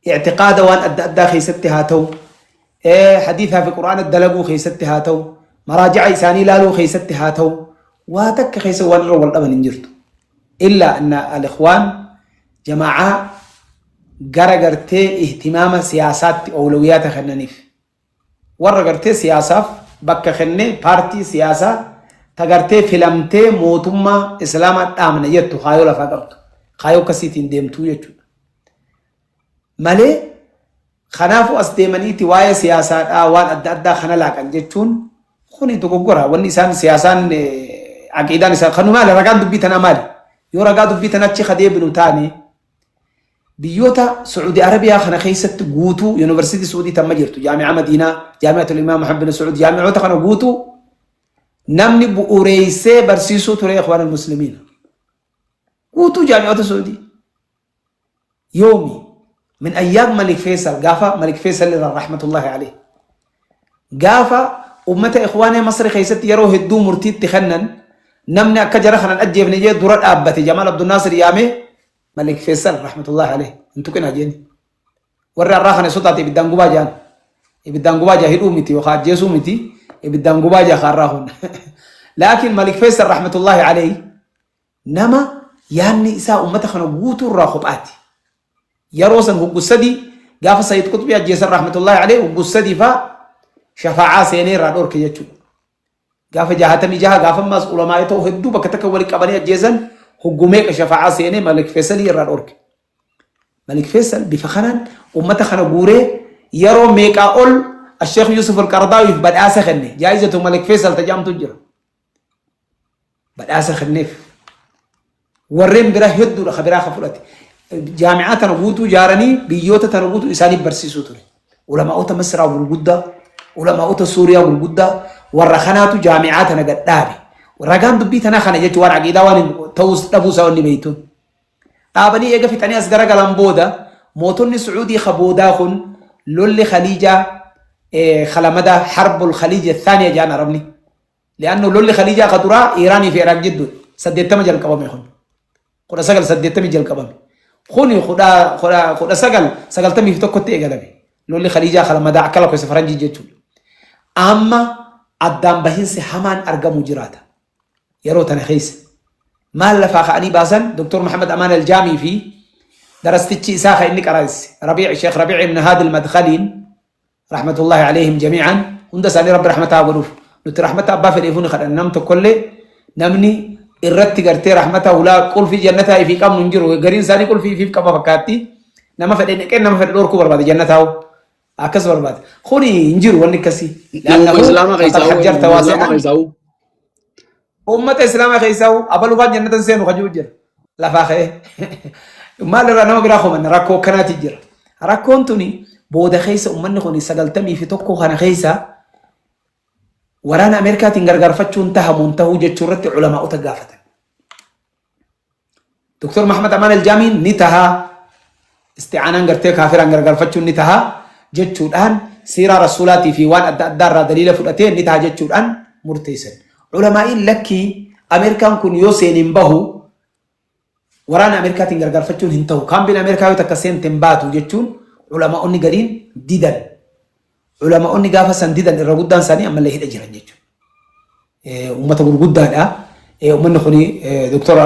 i'tiqaada waan adda addaa keessatti haa ta'u, hadiisaa fi quraana dalaguu keessatti haa ta'u, maraaji'a isaanii ilaaluu keessatti haa ta'u, waa takka keessa waan irra wal dhaban hin jirtu. Illaa anna al-ikhwaan jamaa'aa gara gartee ihtimaama siyaasaatti oowlawiyaata kennaniif. Warra gartee siyaasaaf bakka kennee paartii siyaasaa ta gartee filamtee mootummaa islaamaa dhaabna jettu kaayoo lafaa qabdu. Kaayoo akkasiitiin deemtuu jechuudha. Malee kanaafuu as deemaniiti waa'ee siyaasaadhaa waan adda addaa kana laaqan jechuun kuni dogoggora. Wanni isaan siyaasaan aqiidaan isaa kanu maali? Ragaan dubbii tanaa maali? Yoo ragaa dubbii tana achi kadeebinu taane, biyyoota Sacuudi Arabiyaa kana keessatti guutuu yuunivarsiitii Sacuudii tamma jirtu, Jaami'a Madiinaa, Jaami'atul Imaam Muhammad bin Sacuud, jaami'oota kana guutuu namni bu'uureessee barsiisuu ture Ikhwaan al-Muslimiin. Guutuu jaami'oota Sacuudii. Yoomi? Min ayyaam Malik Faisal, gaafa Malik Faisal irraa rahmatullahi alayhi. Gaafa ummata Ikhwaanee Masri keessatti yeroo hedduu murtiitti kennan, namni akka jara kanan ajjeefne jee dura dhaabbate Jamaal Abdul Naasir yaamee, Malik Faisal rahmatullahi alayhi hin tuqinaa jeeni. Warri har'aa kana sodaate ibiddaan gubaa jaan. Ibiddaan gubaa jaa, hidhuu miti yookaan ajjeesuu miti, ibiddaan gubaa jaa har'aa kun. Laakiin Malik Faisal rahmatullahi alayhi nama yaadni isaa ummata kana guutuu irraa kophaati. Yeroo san hoggu 3 gaafa Sayyid Qutbii ajjeesan rahmatullahi alayhi, hoggu 3 faa shafaa'aa seenee irraa dhorke jechuudha. Gaafa 66 gaafa ammaas ulamaa ta'u hedduu bakka takka walitti qabanii ajjeesan, hoggu meeqa shafaa'aa seenee Malik Faisalii irraa dhorke. Malik Faisal bifa kanaan ummata kana guuree yeroo meeqaa ol Sheekh Yusuf Al-Qardaawiif badhaasa kenne. Jaayizatu Malik Faisal tajaamtu jira. Badhaasa kenneef. Warreen biraa hedduudha ka biraa ka fudhate. Jaami'aa tana guutuu ijaaranii biyyoota tana guutuu isaanii barsiisuu ture. Ulamaa'ota Masraa gurguddaa, ulamaa'ota Suuriyaa gurguddaa warra kanaatu jaami'aa tana gad dhaabe. Ragaan dubbii tanaa kana jechuun waan aqiidaa waan ta'uus dhabuu isaa wanni beektuun. Dhaabanii eega fixanii as garagalan booda mootonni Sucuudii ka boodaa kun lolli Khaliijaa kalamadaa, harbul Khaliija thaaniya jedhan Arabni. Li'annu lolli Khaliijaa ka duraa Iiraanii fi Iraaq jidduudha. 80 jalqabame kun. 1980 jalqabame. Kuni 1991tti eegalame. Lolli Khaliijaa kalamadaa akka lakkoofsa faranjii jechuudha. Amma addaan bahinsi hamaan argamu jiraata. Yeroo tana keessa. Maal lafaa ka'anii baasan? Dr. Muhammad Amaan Aljaamii fi darastichi isaa kan inni qaraase Rabii' Sheekh Rabii' ibn Haadi al-Madkhaliin rahmatullahi alayhim jamii'an, hunda isaanii Rabbi rahmataa godhuuf. Nuti rahmata abbaa fedheefuu ni kadhanna. Nam tokkollee namni irratti gartee rahmata hulaa qulfii jannataa ifii qabnu hin jiru. Gariin isaanii qulfii ifiif qaba fakkaatti, nama fedhe dhiqee nama fedhe dhorkuu barbaada, jannataa akkas barbaada. Kuni hin jiru wanni akkasii. Namuma islaamaa keessaa hajjarta islaamaa keessaa ummata islaamaa keessaa abalufaan jannatan seenu kajuu jira lafaa ka'ee. Maal irraa nama biraa komanna? Rakkoo akkanaati jira. Rakkoon tuni booda keessa uummanni kun 91 kana keessa waraana Ameerikaatiin gargaarfachuun tahamuun tahuu jechuu irratti ulamaa'ota gaafatan. Dr. Muhammad Amaan Aljaamiin ni tahaa, isti'aanaan gartee kaafiraan gargaarfachuun ni tahaa jechuudhaan, siiraa rasuulaatii fi waan adda addaa irraa daliila fudhatee ni taha jechuudhaan murteessan. Ulamaa'iin lakkii, Ameerikaan kun yoo seeniin bahu waraana Ameerikaatiin gargaarfachuun hin ta'u. Kaambiin Ameerikaa yoo takka seente hin baatu jechuun ulamaa'onni gariin didan. Ulamaa'onni gaafa san didan irra guddaan isaanii ammallee hidha jiran jechuudha. Uummata gurguddaadha. Uummanni kun Dr.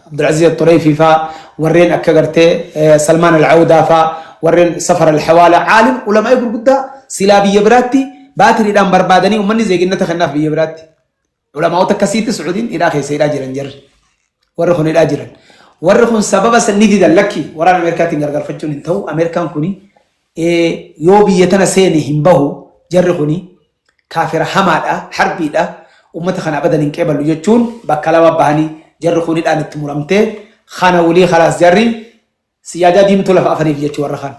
Abdulaziz Xureyfii faa, warreen akka gartee Salmaan Al-Awdaa faa, warreen Safar Al-Hawaala, caalim ulamaa'ii gurguddaa silaa biyya biraatti baatiriidhaan barbaadanii uummanni zeeginnata kennaaf biyya biraatti. Ulamaa'ota akkasiitti Sucuudiin hidhaa keessa hidhaa jiran jarri. Warri kun hidhaa jiran. Warri kun sababa san ni didan, lakki, waraana Ameerikaatiin gargaarfachuun hin ta'u. Ameerikaan kuni yoo biyya tana seene hin bahu, jarri kuni kaafira hamaadha, harbiidha, uummata kana abadan hin qeeballu jechuun bakka lama bahanii jarri kun hidhaan itti muramtee kana wulii khalaas, jarri siyaadaa diimtuu lafa afaniif jechuu warra kana.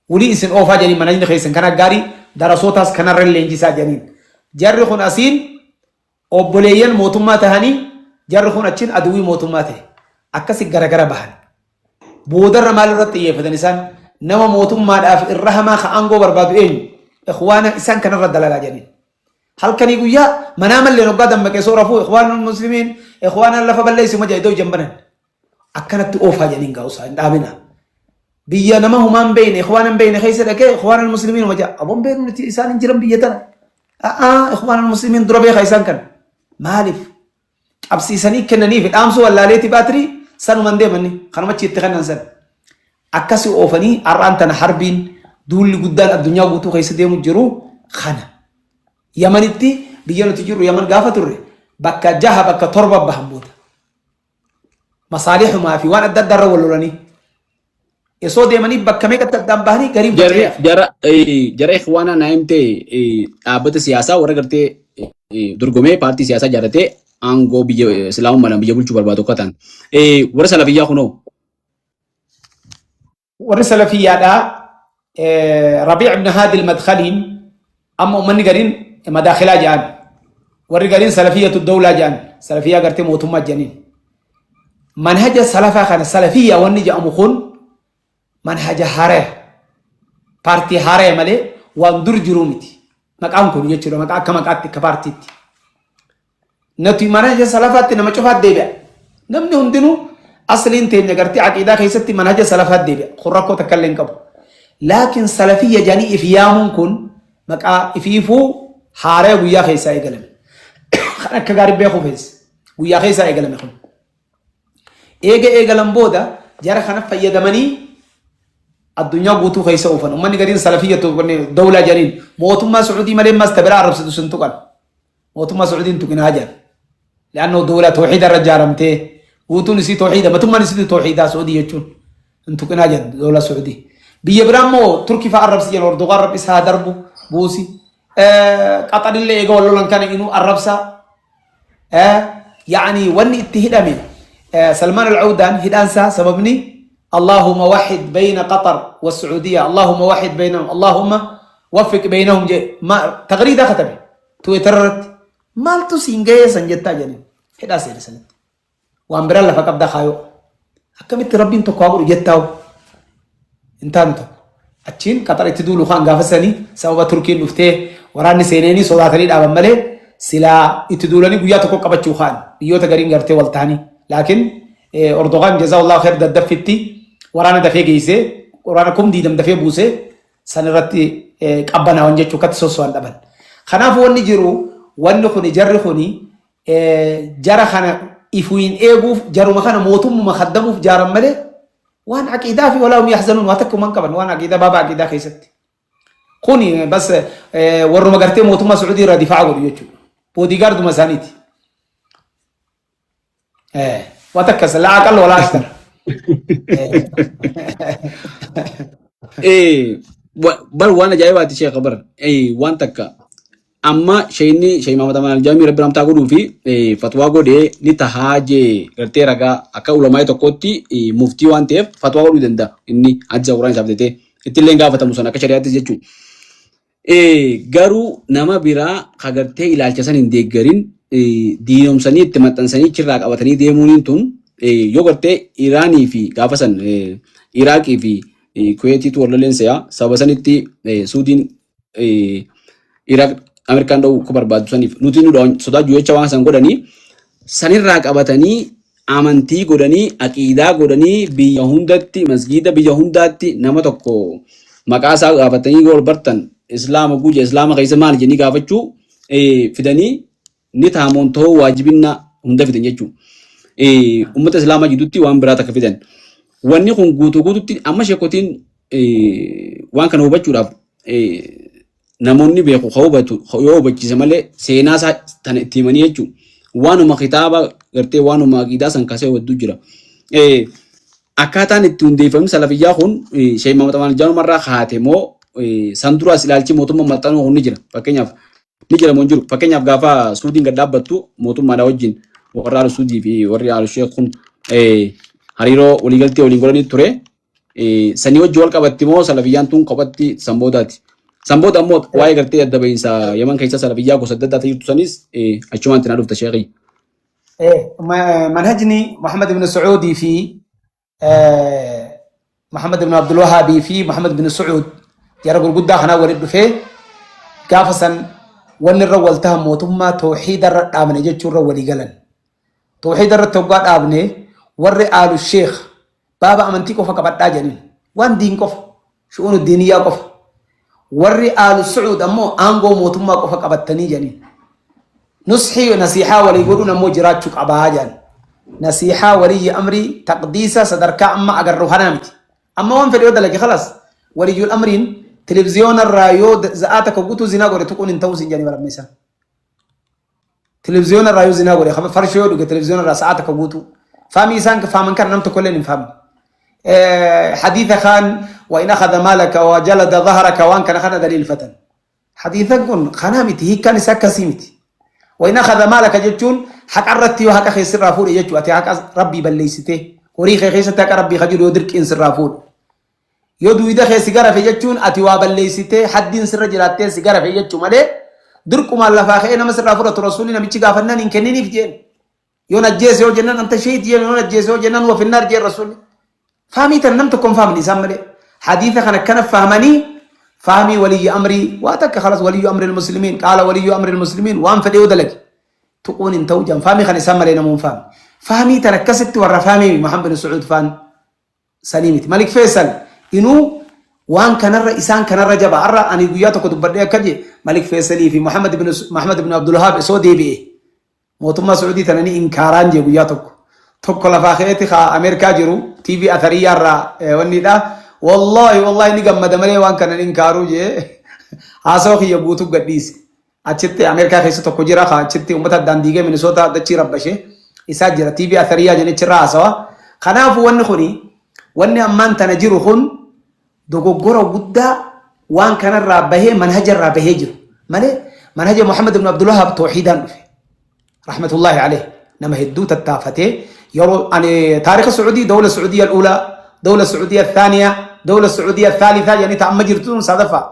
Wulii isin oofaa jedhanii, manajni keessan kana gaarii, darasootaas kanarra leenjisaa jedhaniin. Jarri kun asiin obboleeyyan mootummaa tahanii, jarri kun achiin aduwwii mootummaa ta'e. Akkasi garagara bahan. Boodarra maal irratti xiyyeeffatan isaan? Nama mootummaadhaaf irra hamaa ka aangoo barbaadu eenyu? Ikhwaana. Isaan kanarra dalagaa jedhaniin. Halkanii guyyaa manaa malleen hoggaa dammaqee soo rafuu ikhwaanul muslimiin ikhwaanaan lafa balleessi ma jedhe ijaan banan. Akkanatti oofaa jedhaniin gaa'usaa hin dhaabina. Biyya nama humaan beeyne ikhwaana hin beeyne keessa dhaqee ikhwaanul muslimiin ma jedha. Aboon beeknu nuti isaan hin jiran biyya tana. A'aa ikhwaanul muslimiin dura beeka isaan kana. Maaliif? Qabsiisanii kennanii fi dhaamsuu wallaaleeti baatirii sanuman deemanni kanuma achi itti kennan san. Akkasi oofanii har'aan tana harbiin duulli guddaan addunyaa guutuu keessa deemu jiru kana. Yamanitti biyya nuti jirru Yaman gaafa turre bakka jaha bakka torba bahan booda. Masaalihumaa fi waan adda addaa irra wal lolanii. Osoo deemanii bakka meeqatti addaan bahanii gariin Jarri faca'ee hafe. jara jara ikhwaanaa naa himte dhaabbata siyaasaa warra gartee dorgomee paartii siyaasaa ijaarratee aangoo biyya islaamummaadhaan biyya bulchuu barbaadu akka ta'an. Warra salafiyyaa kunoo Warri salafiyyaadhaa Rabii ibn Haadi al-Madkhaliin amma uummanni gariin madaakilaa jedhan. Warri gariin salafiyyatu dawlaa jedhan. Salafiyyaa gartee mootummaa jedhaniin. Manhaja salafaa kana salafiyyaa wanni jedhamu kun manhaja haaraya. Paartii haaraya malee waan dur jiruu miti. Maqaan kun jechuudha maqaa akka maqaatti akka paartiitti. Nuti manhaja salafaatti nama cufaat deebi'a. Namni hundinuu asliin teenya gartee aqiidaa keessatti manhaja salafaat deebi'a. Kun rakkoo takka illee hin qabu. Laakiin salafiyya jedhanii if yaamuun kun maqaa ifiifuu haaraya guyyaa keessaa eegalame. Kan akka gaarii beekuu fees. Guyyaa keessaa eegalame kun. Eega eegalan booda jara kana fayyadamanii addunyaa guutuu keessa oofan. Uummanni gariin salafiyyatu dawlaa jedhaniin mootummaa Su'uudii malee ammas ta biraa arrabsitu sin tuqan. Mootummaa Su'uudii hin tuqinaa jedhan. Li'annoo dawlaa tawxiida irra ijaaramtee guutuun isii tawxiida matummaan isii tawxiidaa Su'uudii jechuun hin tuqinaa jedhan dawlaa Su'uudii. Biyya biraa immoo Turkii fa'aa arrabsi jedhan Erdogaan rabbi isaa darbu buusi. Qaxarillee eega wal lolan kana inuu arrabsaa. Yani wanni itti hidhame Salmaan Al-Awdaan hidhaansaa sababni Allahumma wahid bayna Qatar wa Sacuudiya Allahumma wahid baynahum Allahumma waffiq baynahum jee ma taqriidaa katabe Twitter irratti maaltu siin gahee san jettaa jedhanii hidhaa seene sanitti waan biraa lafa qabda kaayoo akkamitti rabbiin tokko haa godhu jettaawu hin taanu tokko achiin qaxar itti duulu kaan gaafa sanii sababa turkiin dhuftee waraanni seeneenii sodaatanii dhaaban malee silaa itti duulanii guyyaa tokko qabachuu kaan biyyoota gariin gartee wal ta'anii laakiin Erdogan jazakallahu khair daddaffitti waraana dafee geessee waraana kum diidam dafee buusee san irratti qabbanaawan jechuu akkatti sosso'an dhaban. Kanaaf wanni jiru wanni kuni jarri kuni jara kana ifuin eeguuf jaruma kana mootummuma kaddamuuf jaaran malee waan aqiidaa fi walaa hum yahzanuun waa takka human qaban waan aqiidaa baaba aqiidaa keessatti. Kuni bas warruma gartee mootummaa Su'uudii irraa difaa'a godhu jechuudha. Boodigaarduma isaaniiti. Waa takka laa aqal walaa aktar. Bar waan ajaa'ibaati sheekha bar waan takka amma sheeyni sheey Muhammad Amaan Aljaamii rabbi ramtaa godhuu fi fatwaa godhee ni tahaa jee gartee ragaa akka ulamaa'ee tokkotti muftii waan ta'eef fatwaa godhuu danda'a inni hadiisa quraan isaaf jetee ittillee hin gaafatamu san akka shari'aattis jechuudha. Garuu nama biraa ka gartee ilaalcha san hin deeggarin diinomsanii itti maxxansanii achirraa qabatanii deemuuniin tun yoo gartee Iraanii fi gaafa san Iraaqii fi Kuweetiitu wal loleen se'a sababa sanitti Suudiin Iraaq Ameerikaan dha'uu akka barbaaddu saniif nuti nu sodaachuu jecha waan san godhanii sanirraa qabatanii amantii godhanii aqiidaa godhanii biyya hundatti masgiida biyya hundaatti nama tokko maqaa isaa gaafatanii yoo bartan islaama guuje islaama keessa maal jedhanii gaafachuu fidanii ni taamoon ta'uu waajibinna hunda fidan jechuudha. Uummata islaamaa jidduutti waan biraa takka fidan. Wanni kun guutuu guututti amma sheekotiin waan kana hubachuudhaaf namoonni beeku ka hubatu yoo hubachiise malee seenaa isaa tana itti himanii jechuudha. Waanuma kitaaba gartee waanuma aqiidaa san kaasee hedduu jira. Akkaataan itti hundeeffamni salafiyyaa kun Sheek Muhammad Amaan Jaanumarraa kaate moo san duraas ilaalchi mootummaa maxxanuu kun ni jira. Fakkeenyaaf ni jira moo hin jiru. Fakkeenyaaf gaafa Suudiin gad dhaabbattu mootummaadha wajjin warra Aalu Suudii fi warri Aalu Sheek kun hariiroo waliigaltee waliin godhanii ture. Sanii wajji wal qabatti moo salafiyyaan tun kophatti san boodaati. San booda ammoo waa'ee gartee adda bahiinsa Yaman keessa salafiyyaa gosa adda addaa jirtu sanis achumaan itti na dhufta sheekii. Manhajni Muhammad ibn Sacuudii fi Muhammad ibn Abdul Wahaabii fi Muhammad ibn Sacuud jara gurguddaa kanaa walitti dhufee gaafa san Wanni irra wal tahan mootummaa tawxiida irra dhaabne jechuu irra walii galan. Tawxiida irratti hoggaa dhaabne warri aalu sheekh baaba amantii qofa qabadhaa jedhaniin. Waan diin qofa. Shu'uunu diiniyyaa qofa. Warri aalu sucuud ammoo aangoo mootummaa qofa qabattanii jedhaniin. Nusxii nasiihaa walii godhuun ammoo jiraachuu qabaa jedhan. Nasiihaa waliyyi amrii taqdiisa sadarkaa amma agarru kanaa miti. Amma waan fedhe yoo dalage khalaas waliyyul amriin televiziyoona irraa yoo za'aa takka guutuu zinaa godhe tuquun hin ta'uu siin jedhanii baramne isaan. Televiziyoona irraa yoo zinaa godhe farshoo yoo dhuge televiziyoona irraa sa'aa takka guutuu. Faamii isaan faaman kana nam tokko illee hin faamne. Hadiisa kaan wa in akhadha maalaka wa jalada dhahraka waan kana kana daliilfatan. Hadiisan kun kanaa miti hiikkaan isaa akkasii miti. Wa in akhadha maalaka jechuun haqa irratti yoo haqa kee sirraa fuudhe jechuudha. Ati haqa rabbii balleessitee horii kee keessatti haqa rabbii ka jiru yoo dirqiin sirraa fuudhe. Yoo duwida kee si garafe jechuun ati waa balleessitee haddiin sirra jiraattee si garafe jechuu malee dirqumaan lafaa ka'ee nama sirraa fudhatu rasuulli namichi gaafannaan hin kenniniif jeen. Yoon ajjeese yoo jennaan anta shahiid jeen yoon ajjeese yoo jennaan huwa finnaar jeen rasuulli. Fahmii tana nam tokko hin fahmne isaan malee. Hadiisa kana akkana fahmanii fahmii waliyyi amrii waa takka kalas waliyyu amri muslimiin qaala waliyyu amri muslimiin waan fedhe yoo dalage tuquun hin ta'u jedhan fahmii kana isaan malee namuu hin fahmne. Fahmii tana akkasitti warra fahmii Muhammad bin Su'uud faan sanii miti. Malik Feesal inuu waan kanarra isaan kanarra jaba. Har'a ani guyyaa tokko dubbadhee akka jee Malik Feesalii fi Muhammad bin Abdulwahaab osoo deebi'e mootummaa Su'uudii tana ni inkaaraan jee guyyaa tokko. Tokko lafaa ka'eeti kaa Ameerikaa jiru TV Athariyyaa irraa wannidha. Wallaahi wallaahi ni gammada malee waan kana ni inkaaruu jee haasawa kiyya guutuu gadhiise. Achitti Ameerikaa keessa tokko jira kaa achitti uummata addaan diigee Minisoota dachii rabbashe isaa jira TV Athariyyaa jenichirraa haasawa. Kanaafuu wanni kuni wanni ammaan tana jiru kun dogoggora guddaa waan kanarraa bahee manhaja irraa bahee jiru malee manhaja Muhammad ibn Abdul Wahhab tawhiidaan dhufe. Rahmatullahi alayh nama hedduu tattaafatee yeroo ani taarika Su'uudii dawla Su'uudiyya al-uulaa dawla Su'uudiyya al-thaaniya dawla Su'uudiyya al-thaalithaa jedhanii ta amma jirtu tun sadaffaa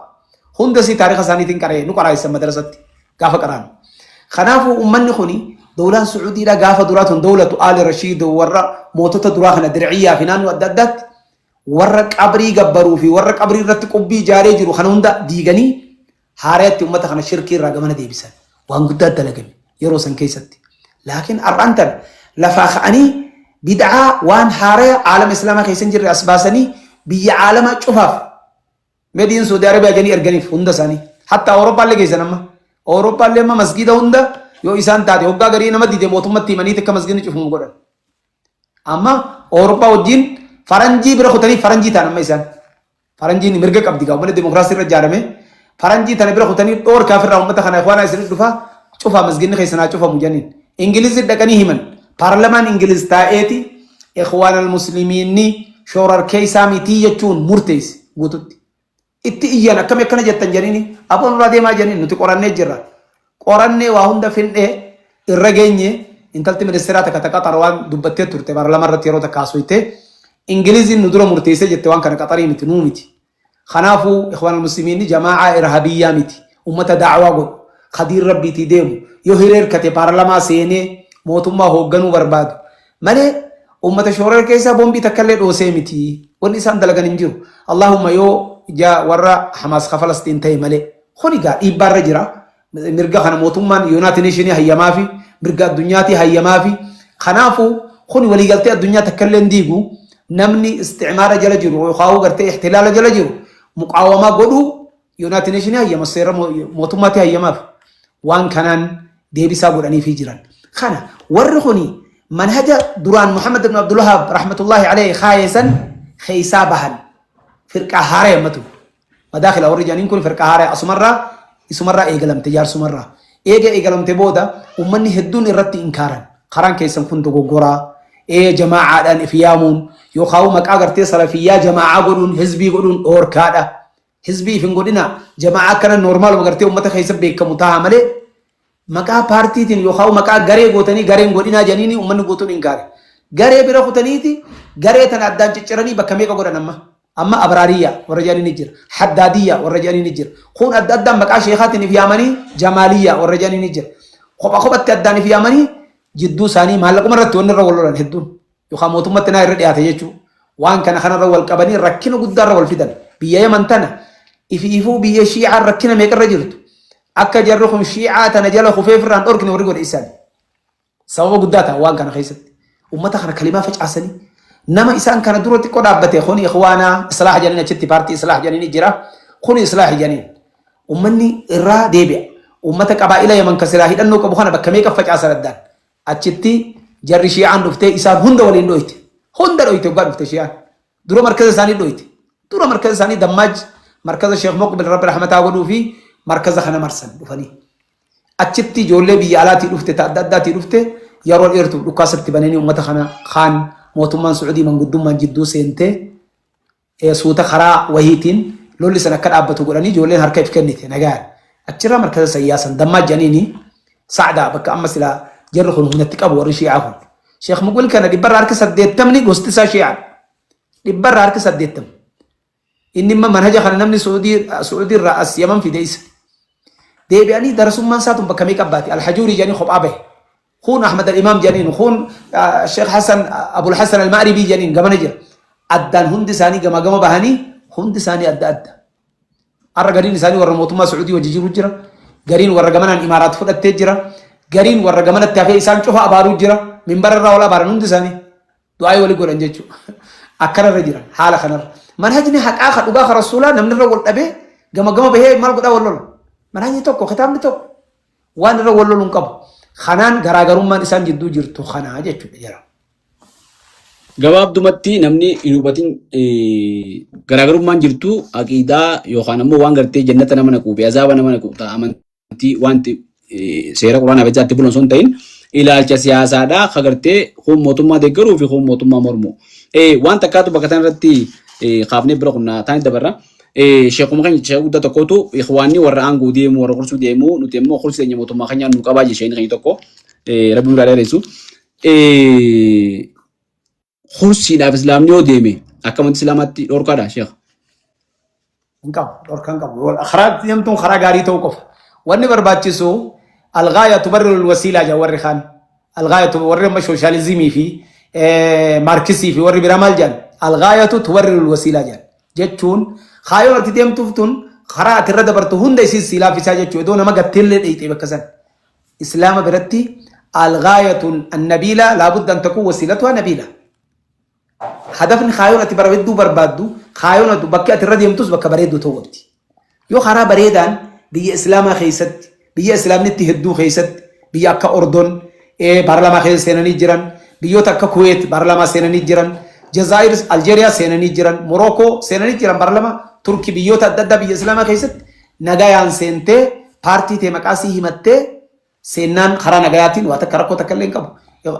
hunda isii taarika isaaniitiin qara'ee nu qaraaysan madrasatti gaafa qaraan. Kanaafuu ummanni kuni dawlaan Su'uudiidha gaafa duraa tun dawlatu Aali Rashiid warra mootota duraa kana dir'iyyaa fi naannoo adda addaatti warra qabrii gabbaruu fi warra qabrii irratti qubbii ijaaree jiru kana hunda diiganii haarayatti ummata kana shirkii irraa gamana deebisan. Waan guddaa dalagame yeroo san keessatti. Laakiin har'aan tana lafaa ka'anii bid'aa waan haaraya aalama islaamaa keessa hin jirre as baasanii biyya aalamaa cufaaf mediin Saudi Arabiyaa jedhanii erganiif hunda isaanii. Hatta Awurooppaallee geessan amma. Awurooppaallee amma masgiida hunda yoo isaan taate hoggaa garii nama dide mootummatti himanii akka masgiidni cufamu godhan. Amma Awurooppaa wajjin faranjii bira kutanii faranjii ta'an amma isaan. Faranjiin mirga qabdi gaa uummanni dimokiraasii irra ijaarame. Faranjii tana bira kutanii dhoorkaa ofirraa uummata kana ikhwaanaa isinit dhufa cufaa masginni keessan haa cufamu jedhaniin. Ingilizii dhaqanii himan. Paarlamaan Ingiliz taa'eeti ikhwaan al-muslimiinni shoorarkeessaa mitii jechuun murteesse guututti. Itti iyyan akkami akkana jettan jedhanii aboo nurraa deemaa jedhanii nuti qorannee jirra. Qorannee waa hunda fin'ee irra geenye intalti ministeeraa takka ta Qaxar waan dubbattee turte paarlaamaa irratti yeroo takka haasofte Ingiliziin nu dura murteessee jette waan kana Qaxarii miti nuu miti. Kanaafuu ikhwaan muslimiinni jamaa'aa irhabiyyaa miti ummata da'awaa godhu kadiin rabbiitii deemu yoo hiree hirkate paarlamaa seenee mootummaa hoogganuu barbaadu malee ummata shoorar keessaa bombii takka illee dhoosee miti wanni isaan dalagan hin jiru. Allahumma yoo warra Hamaas ka Falastiin ta'e malee kuni gaa dhiibbaa irra jira. Mirga kana mootummaan Yuunaayitid Neeshinii hayyamaafi mirga addunyaatii hayyamaafi. Kanaafuu kuni waliigaltee addunyaa takka illee hin diigu. Namni isticmaara jala jiru yookaan gartee ihtilaala jala jiru muqaawamaa godhuu Yuunaayitid Neeshinii hayyama seera mootummaatti hayyamaaf waan kanaan deebisaa godhaniifii jiran. Kana warri kuni manhaja duraan Muhammad ibn Abdul Wahhab rahmatullahi alayhi kaayesan keessaa bahan firqaa haaraa yammatu. Madaakila warri jedhaniin kun firqaa haaraa asumarraa isumarraa eegalamte jaarsumarraa. Eega eegalamte booda uummanni hedduun irratti inkaaran. Karaan keessan kun dogoggoraa. Ee jamaacaadhaan if yaamuun yookaan maqaa gartee salafiyyaa jamaacaa godhuun hizbii godhuun dhoorkaadha. Hizbii if hin godhina jamaacaa akkana noormaaluma gartee uummata keessa beekamu ta'a malee maqaa paartiitiin yookaan maqaa garee gootanii gareen godhinaa jedhanii uummanni guutuun inkaare. Garee bira kutaniiti garee tana addaan cicciranii bakka meeqa godhan amma. Amma Abraariyyaa warra jedhanii ni jira. Haddaadiyyaa warra jedhanii ni jira. Kun adda addaan maqaa sheekaatiin if yaamanii Jamaaliyyaa warra jedhanii ni jira. Kopha kophatti addaan if yaamanii jidduu isaanii maallaquma irratti wanni irra wal lolan hedduun yookaan mootummatti naa irra dhiyaate jechuudha. Waan kana kanarra wal qabanii rakkina guddaa irra wal fidan. Biyya Yaman tana ifi ifuu biyya Shiicaan rakkina meeqa irra jirtu. Akka jarri kun Shii'aa tana jala kufee ofirraa hin dhorkine warri godhe isaani. Sababa guddaa ta'a waan kana keessatti. Ummata kana kalimaa facaasanii nama isaan kana dura xiqqoo dhaabbate kuni ikhwaanaa islaah jedhanii achitti paartii islaah jedhanii jira kuni islaah jedhaniin. Ummanni irraa deebi'a. Ummata qabaa'ila Yaman ka silaa hidhannoo qabu kana bakka meeqa facaasan addaan. Achitti jarri Shii'aan dhuftee isaan hunda waliin dhoyte. Hunda dhoyte hoggaa dhufte Shii'aan. Dura markaza isaanii dhoyte. Dura markaza isaanii Dammaaj markaza Sheekh Muqbil Rabbi rahmataa godhuu fi markaza kana marsan dhufanii. Achitti ijoollee biyya alaatii dhufte ta adda addaatii dhufte yeroo dheertuuf dhukkaasa itti bananii ummata kana kaan mootummaan Su'udii manguddummaan jidduu seentee suuta karaa wahiitiin lolli san akka dhaabbatu godhanii ijoolleen harka if kennite nagaan. Achirraa markaza san yaasan Dammaaj jedhaniini Sa'daa bakka amma silaa jarri kun humnatti qabu warri Shii'aa kun. Sheekh Muqbil kana dhibbarraa harki saddeettamni gosti isaa Shii'aadha. Dhibbarraa harki 80. Inni imma manhaja kana namni Su'udii Su'udii irraa as Yaman fide isa. Deebi'anii darasummaan isaa tun bakka meeqa baati? Alhajuurii jedhanii kophaa bahe. Kun Ahmad al-Imaam jedhaniin, kun Sheekh Hassan Abul Hassan al-Ma'ribii jedhaniin gamana jira. Addaan hundi isaanii gamaa gama bahanii hundi isaanii adda adda. Har'a gariin isaanii warra mootummaa Su'udii wajji jiru jira. Gariin warra gamanaan Imaaraat fudhattee jira. Gariin warra gamanatti hafee isaan cufa abaaruu jira. Minbara irraa wal abaaran hundi isaanii. Du'aayii wali godhan jechuudha. Akkanarra jiran haala kanarra. Manhajni haqaa ka dhugaa ka rasuulaa namni irra wal dhabee gama gama bahee maal godhaa wal lola. Manhajni tokko kitaabni tokko waan irra wal lolu hin qabu. Kanaan garaagarummaan isaan jidduu jirtu kanaa jechuudha jara. Gabaabdumatti namni hin hubatin garaagarummaan jirtu aqiidaa yookaan ammoo waan gartee jannata nama naquu fi azaaba nama naqu ta'a amantii wanti seera quraanaa fi itti bulan osoo hin ta'in ilaalcha siyaasaadhaa ka gartee kun mootummaa deeggaruu fi kun mootummaa mormu. Waan takkaatu bakka tan irratti kaafnee bira kunnaa taani dabarra. Sheekuma keenya sheeka guddaa tokkotu ikhwaanni warra aangoo deemu warra kursuu deemu nuti immoo kursii keenya mootummaa keenyaan nu qabaa jechee keenya tokko rabbi nurraa dheeressu. Kursiidhaaf islaamni yoo deeme akka amantii islaamaatti dhorkaadha sheekh. Hin qabu, dhorka hin qabu. Karaa itti deemtuun karaa gaarii ta'uu qofa. Wanni barbaachisu algaaya tubarriru alwasiilaa jedha warri kaan. Algaayatu warri amma sooshaalizimii fi maarkisii fi warri biraa maal jedhan? Algaayatu tubarriru alwasiilaa jedhan. Jechuun kaayoon ati deemtuuf tun karaa ati irra dabartu hunda isiin sii laaffisaa jechuudha. Iddoo nama gatteellee dheeyxee bakka san. Islaama biratti algaayatun annabiila laabudda an takuun wasiilatuhaa nabiila. Hadafni kaayoon ati bareedduu barbaaddu, kaayoon ati bakki ati irra deemtus bakka bareedduu ta'uu qabdi. Yoo karaa bareedaan biyya Islaamaa keessatti, biyya Islaamni itti hedduu keessatti, biyya akka Ordon paarlaamaa keessa seenanii jiran, biyyoota akka Kuweet paarlaamaa seenanii jiran, Jazaa'ir, Aljeeriyaa seenanii jiran, Morookoo seenanii jiran paarlaamaa, Turkii biyyoota adda addaa biyya Islaamaa keessatti nagayaan seentee paartii tee maqaa sii himattee seennaan karaa nagayaatiin waa takka rakkoo takka illee hin qabu.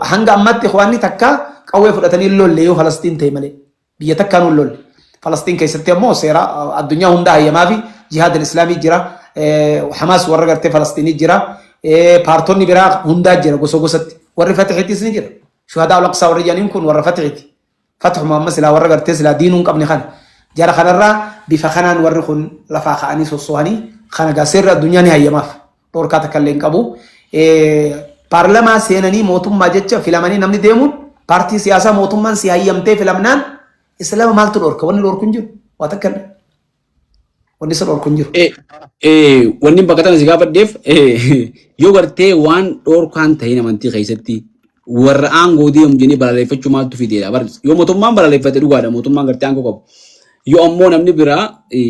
Hanga ammaatti ikhwaanni takka qawwee fudhatanii hin lolle yoo Falastiin ta'e malee. Biyya takkaan hin lolle. Falastiin keessatti ammoo seera addunyaa hundaa hayyamaa fi jihaad islaamii jira. Hamaas warra gartee Falastiinii jira. Paartonni biraa hundaa jira gosa gosatti. Warri Fatihiitis ni jira. Shuhadaa al-Aqsaa warri jedhaniin kun warra Fatihiiti. Fatihuma amma silaa warra gartee silaa diinuu hin qabne kana. Jara kanarraa bifa kanaan warri kun lafaa ka'anii sossohanii kana gaa seerri addunyaa ni hayyamaaf. Dhorkaa takka illee hin qabu. Paarlamaa seenanii mootummaa jecha filamanii namni deemuun paartii siyaasaa mootummaan si hayyamtee filamnaan islaama maaltu dhorka? Wanni dhorku hin jiru. Waa takka illee. Wanni isa dhorku hin jiru. Wanni bakka tana si gaafadheef yoo gartee waan dhorkaan ta'in amantii keessatti warra aangoo deemu jennee balaaleffachuu maaltu fideedha. Bar yoo mootummaan balaaleffate dhugaadha mootummaan gartee aangoo qabu. Yoo ammoo namni biraa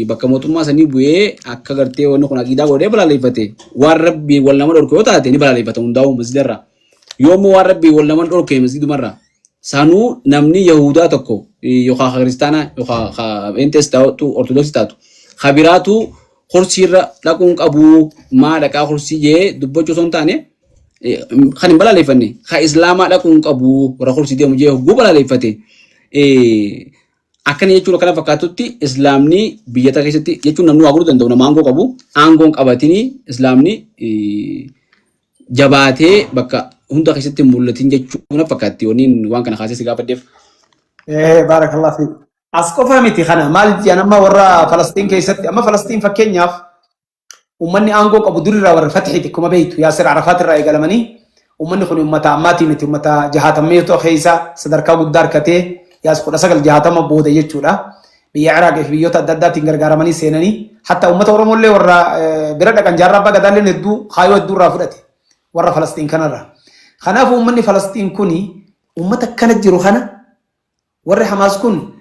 bakka mootummaa sanii bu'ee akka gartee wanni kun aqiidaa godhee balaaleffate waan rabbii wal nama dhorke yoo taate ni balaaleffata hundaa'uu masjidarraa. Yoo ammoo waan rabbii wal nama dhorke masjidumarraa Sanuu namni Yahudaa tokko yookaan ka kiristaanaa yookaan ka pheenxees taatu ortodoksii taatu ka biraatu kursiirra dhaquun qabuu maa dhaqaa kursii jee dubbachuu osoo hin taane kan hin balaaleffanne ka islaamaa dhaquun qabuu warra kursii deemu jee hogguu balaaleffate akkana jechuun akkana fakkaatutti islaamni biyya takka keessatti jechuun namni waa godhuu danda'u nama aangoo qabu aangoon qabatini islaamni jabaatee bakka hunda keessatti hin mul'atin jechuu na fakkaatti wanni waan kana kaasee si gaafadheef. Baarakallah fiik. As qofa miti kana maal jedhan amma warra Falastiin keessatti amma Falastiin fakkeenyaaf uummanni aangoo qabu durirraa warra Fathiiti akkuma beektu Yaasir Arafaat irraa eegalamanii uummanni kun uummata ammaatii miti uummata jahaatammeetoo keessa sadarkaa guddaa harkatee yaas 1960 booda jechuudha. Biyya Iraaqii fi biyyoota adda addaatiin gargaaramanii seenanii Hatta uummata Oromollee warra bira dhaqan Jaarraa Abbaa Gadaalleen hedduu kaayoo hedduu irraa fudhate warra Falastiin kanarraa. Kanaafuu uummanni Falastiin kuni uummata akkana jiru kana warri Hamaas kun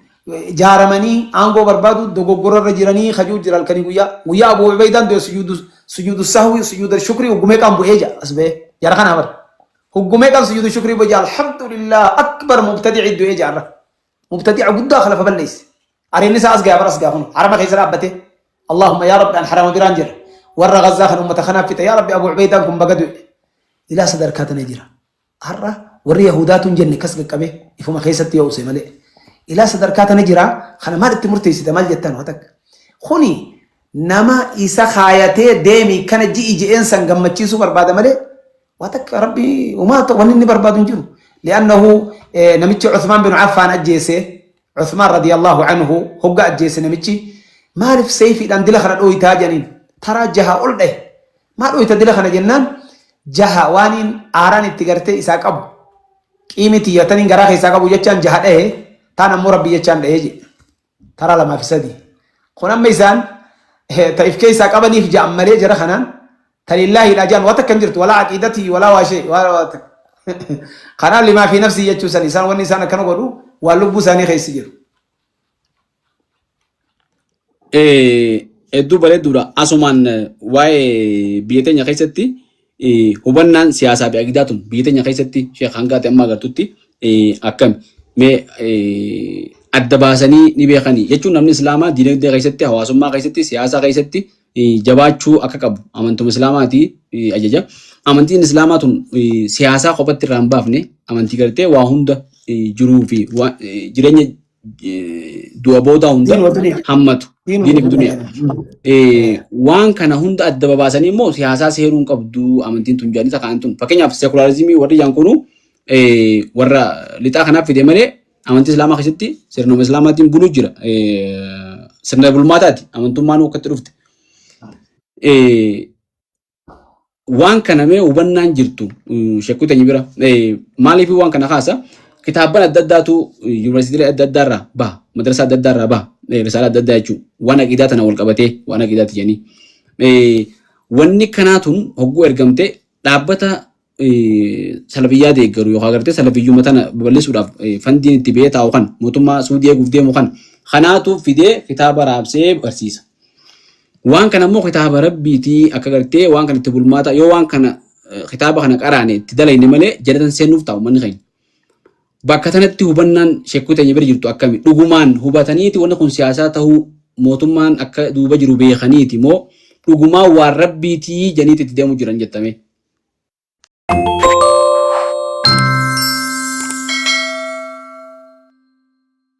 jaaramanii aangoo barbaadu dogoggora irra jiranii kajuu jira halkanii guyyaa. Guyyaa Abu Ubaydaan du'e sujuudu sujuudu sahwi sujuuda shukrii hoggumee qaan bu'ee jira as ba'ee jara kanaa bara. Hoggumee qaan sujuudu shukrii bu'ee jira alhamdulillah akbar mubtadi'i du'ee jira. Mubtadi'a guddaa kan lafa balleesse. Ariinni isaa as ga'a bara as ga'a kun harama keessa dhaabbatee. Allahumma yaa Rabbi an harama biraan jira. Warra Gazzaa kan uummata kanaaf fixe yaa Rabbi Abu Ubaydaan kun baga du'e. Ilaa sadarkaa tana jira. Har'a warri Yahudaatu hin jenne kas qaqqabe ifuma keessatti yoo use malee. Ilaa sadarkaa tana jira kana maal itti murteessita maal jettan waa takka. Kuni nama isa kaayatee deemi kana ji'i je'een san gammachiisuu barbaada malee waa takka Rabbi umaa wanni inni barbaadu hin jiru. Li'annahu namichi Uthmaan bin Affaan ajjeese Uthmaan radiyallahu anhu hogga ajjeese namichi maaliif seeyfiidhaan dila kana dhooytaa jedhaniin taraa jaha ol dhahe. Maa dhooyta dila kana jennaan jaha waaniin aaraan itti gartee isaa qabu qiimii tiyyataniin garaa keessaa qabu jechaan jaha dhahe taan ammoo Rabbi jechaan dhahee jedhe. Taraa lamaa fi sadii. Kun amma isaan ta if keessaa qabaniif ja'an malee jara kanaan ta lillaahiidha ja'an waa takka hin jirtu walaa aqiidatii walaa waa shee waa takka. Kanaan limaa fi nafsii jechuu san isaan wanni isaan akkana godhu waan lubbuu isaanii keessa jiru. Hedduu bareedduudha. Asumaan waa'ee biyya teenya keessatti hubannaan siyaasaa fi aqiidaa tun biyya teenya keessatti sheekh hangaati amma agartutti akkami mee adda baasanii ni beekanii jechuun namni islaamaa diinagdee keessatti hawaasummaa keessatti siyaasaa keessatti jabaachuu akka qabu amantuma islaamaati ajaja. Amantiin islaamaa tun siyaasaa kophatti irraa hin baafne amantii gartee waa hunda jiruu fi jireenya du'a boodaa hunda Diin wa duniyaa. hammatu. Diin wa Diin fi duniyaa. duniyaa. Waan kana hunda adda babaasanii immoo siyaasaa seeruu hin qabdu amantiin tun jedhanii takkaan tun. Fakkeenyaaf sekularizimii warri jaan kunu warra lixaa kanaaf fide malee amantii islaamaa keessatti sirnuma islaamaatiin buluu jira. Sirna bulmaataati amantummaan akkatti dhufte. Waan kana mee hubannaan jirtu shekkuu teenya bira maaliif waan kana kaasa kitaabban adda addaatu yuunivarsiitiilee adda addaa irraa baha madrasaa adda addaa irraa baha risaalaa adda addaa jechuun waan aqiidaa tana wal qabatee waan aqiidaati jedhanii wanni kanaa tun hogguu ergamte dhaabbata salafiyyaa deeggaru yookaan gartee salafiyyuma tana babal'isuudhaaf fandiin itti ba'ee taa'u kan mootummaa suudii eeguuf deemu kan kanaatu fidee kitaaba raabsee barsiisa. Waan kana immoo kitaaba rabbiitii akka gartee waan kana itti bulmaata yoo waan kana kitaaba kana qaraane itti dalayne malee jannatan seenuuf taa'u manni keenya. Bakka tanatti hubannaan sheekkuu teenya bira jirtu akkami? Dhugumaan hubataniiti wanni kun siyaasaa tahuu mootummaan akka duuba jiru beekaniiti moo dhugumaan waan rabbiitii janiiti itti deemu jiran jettame?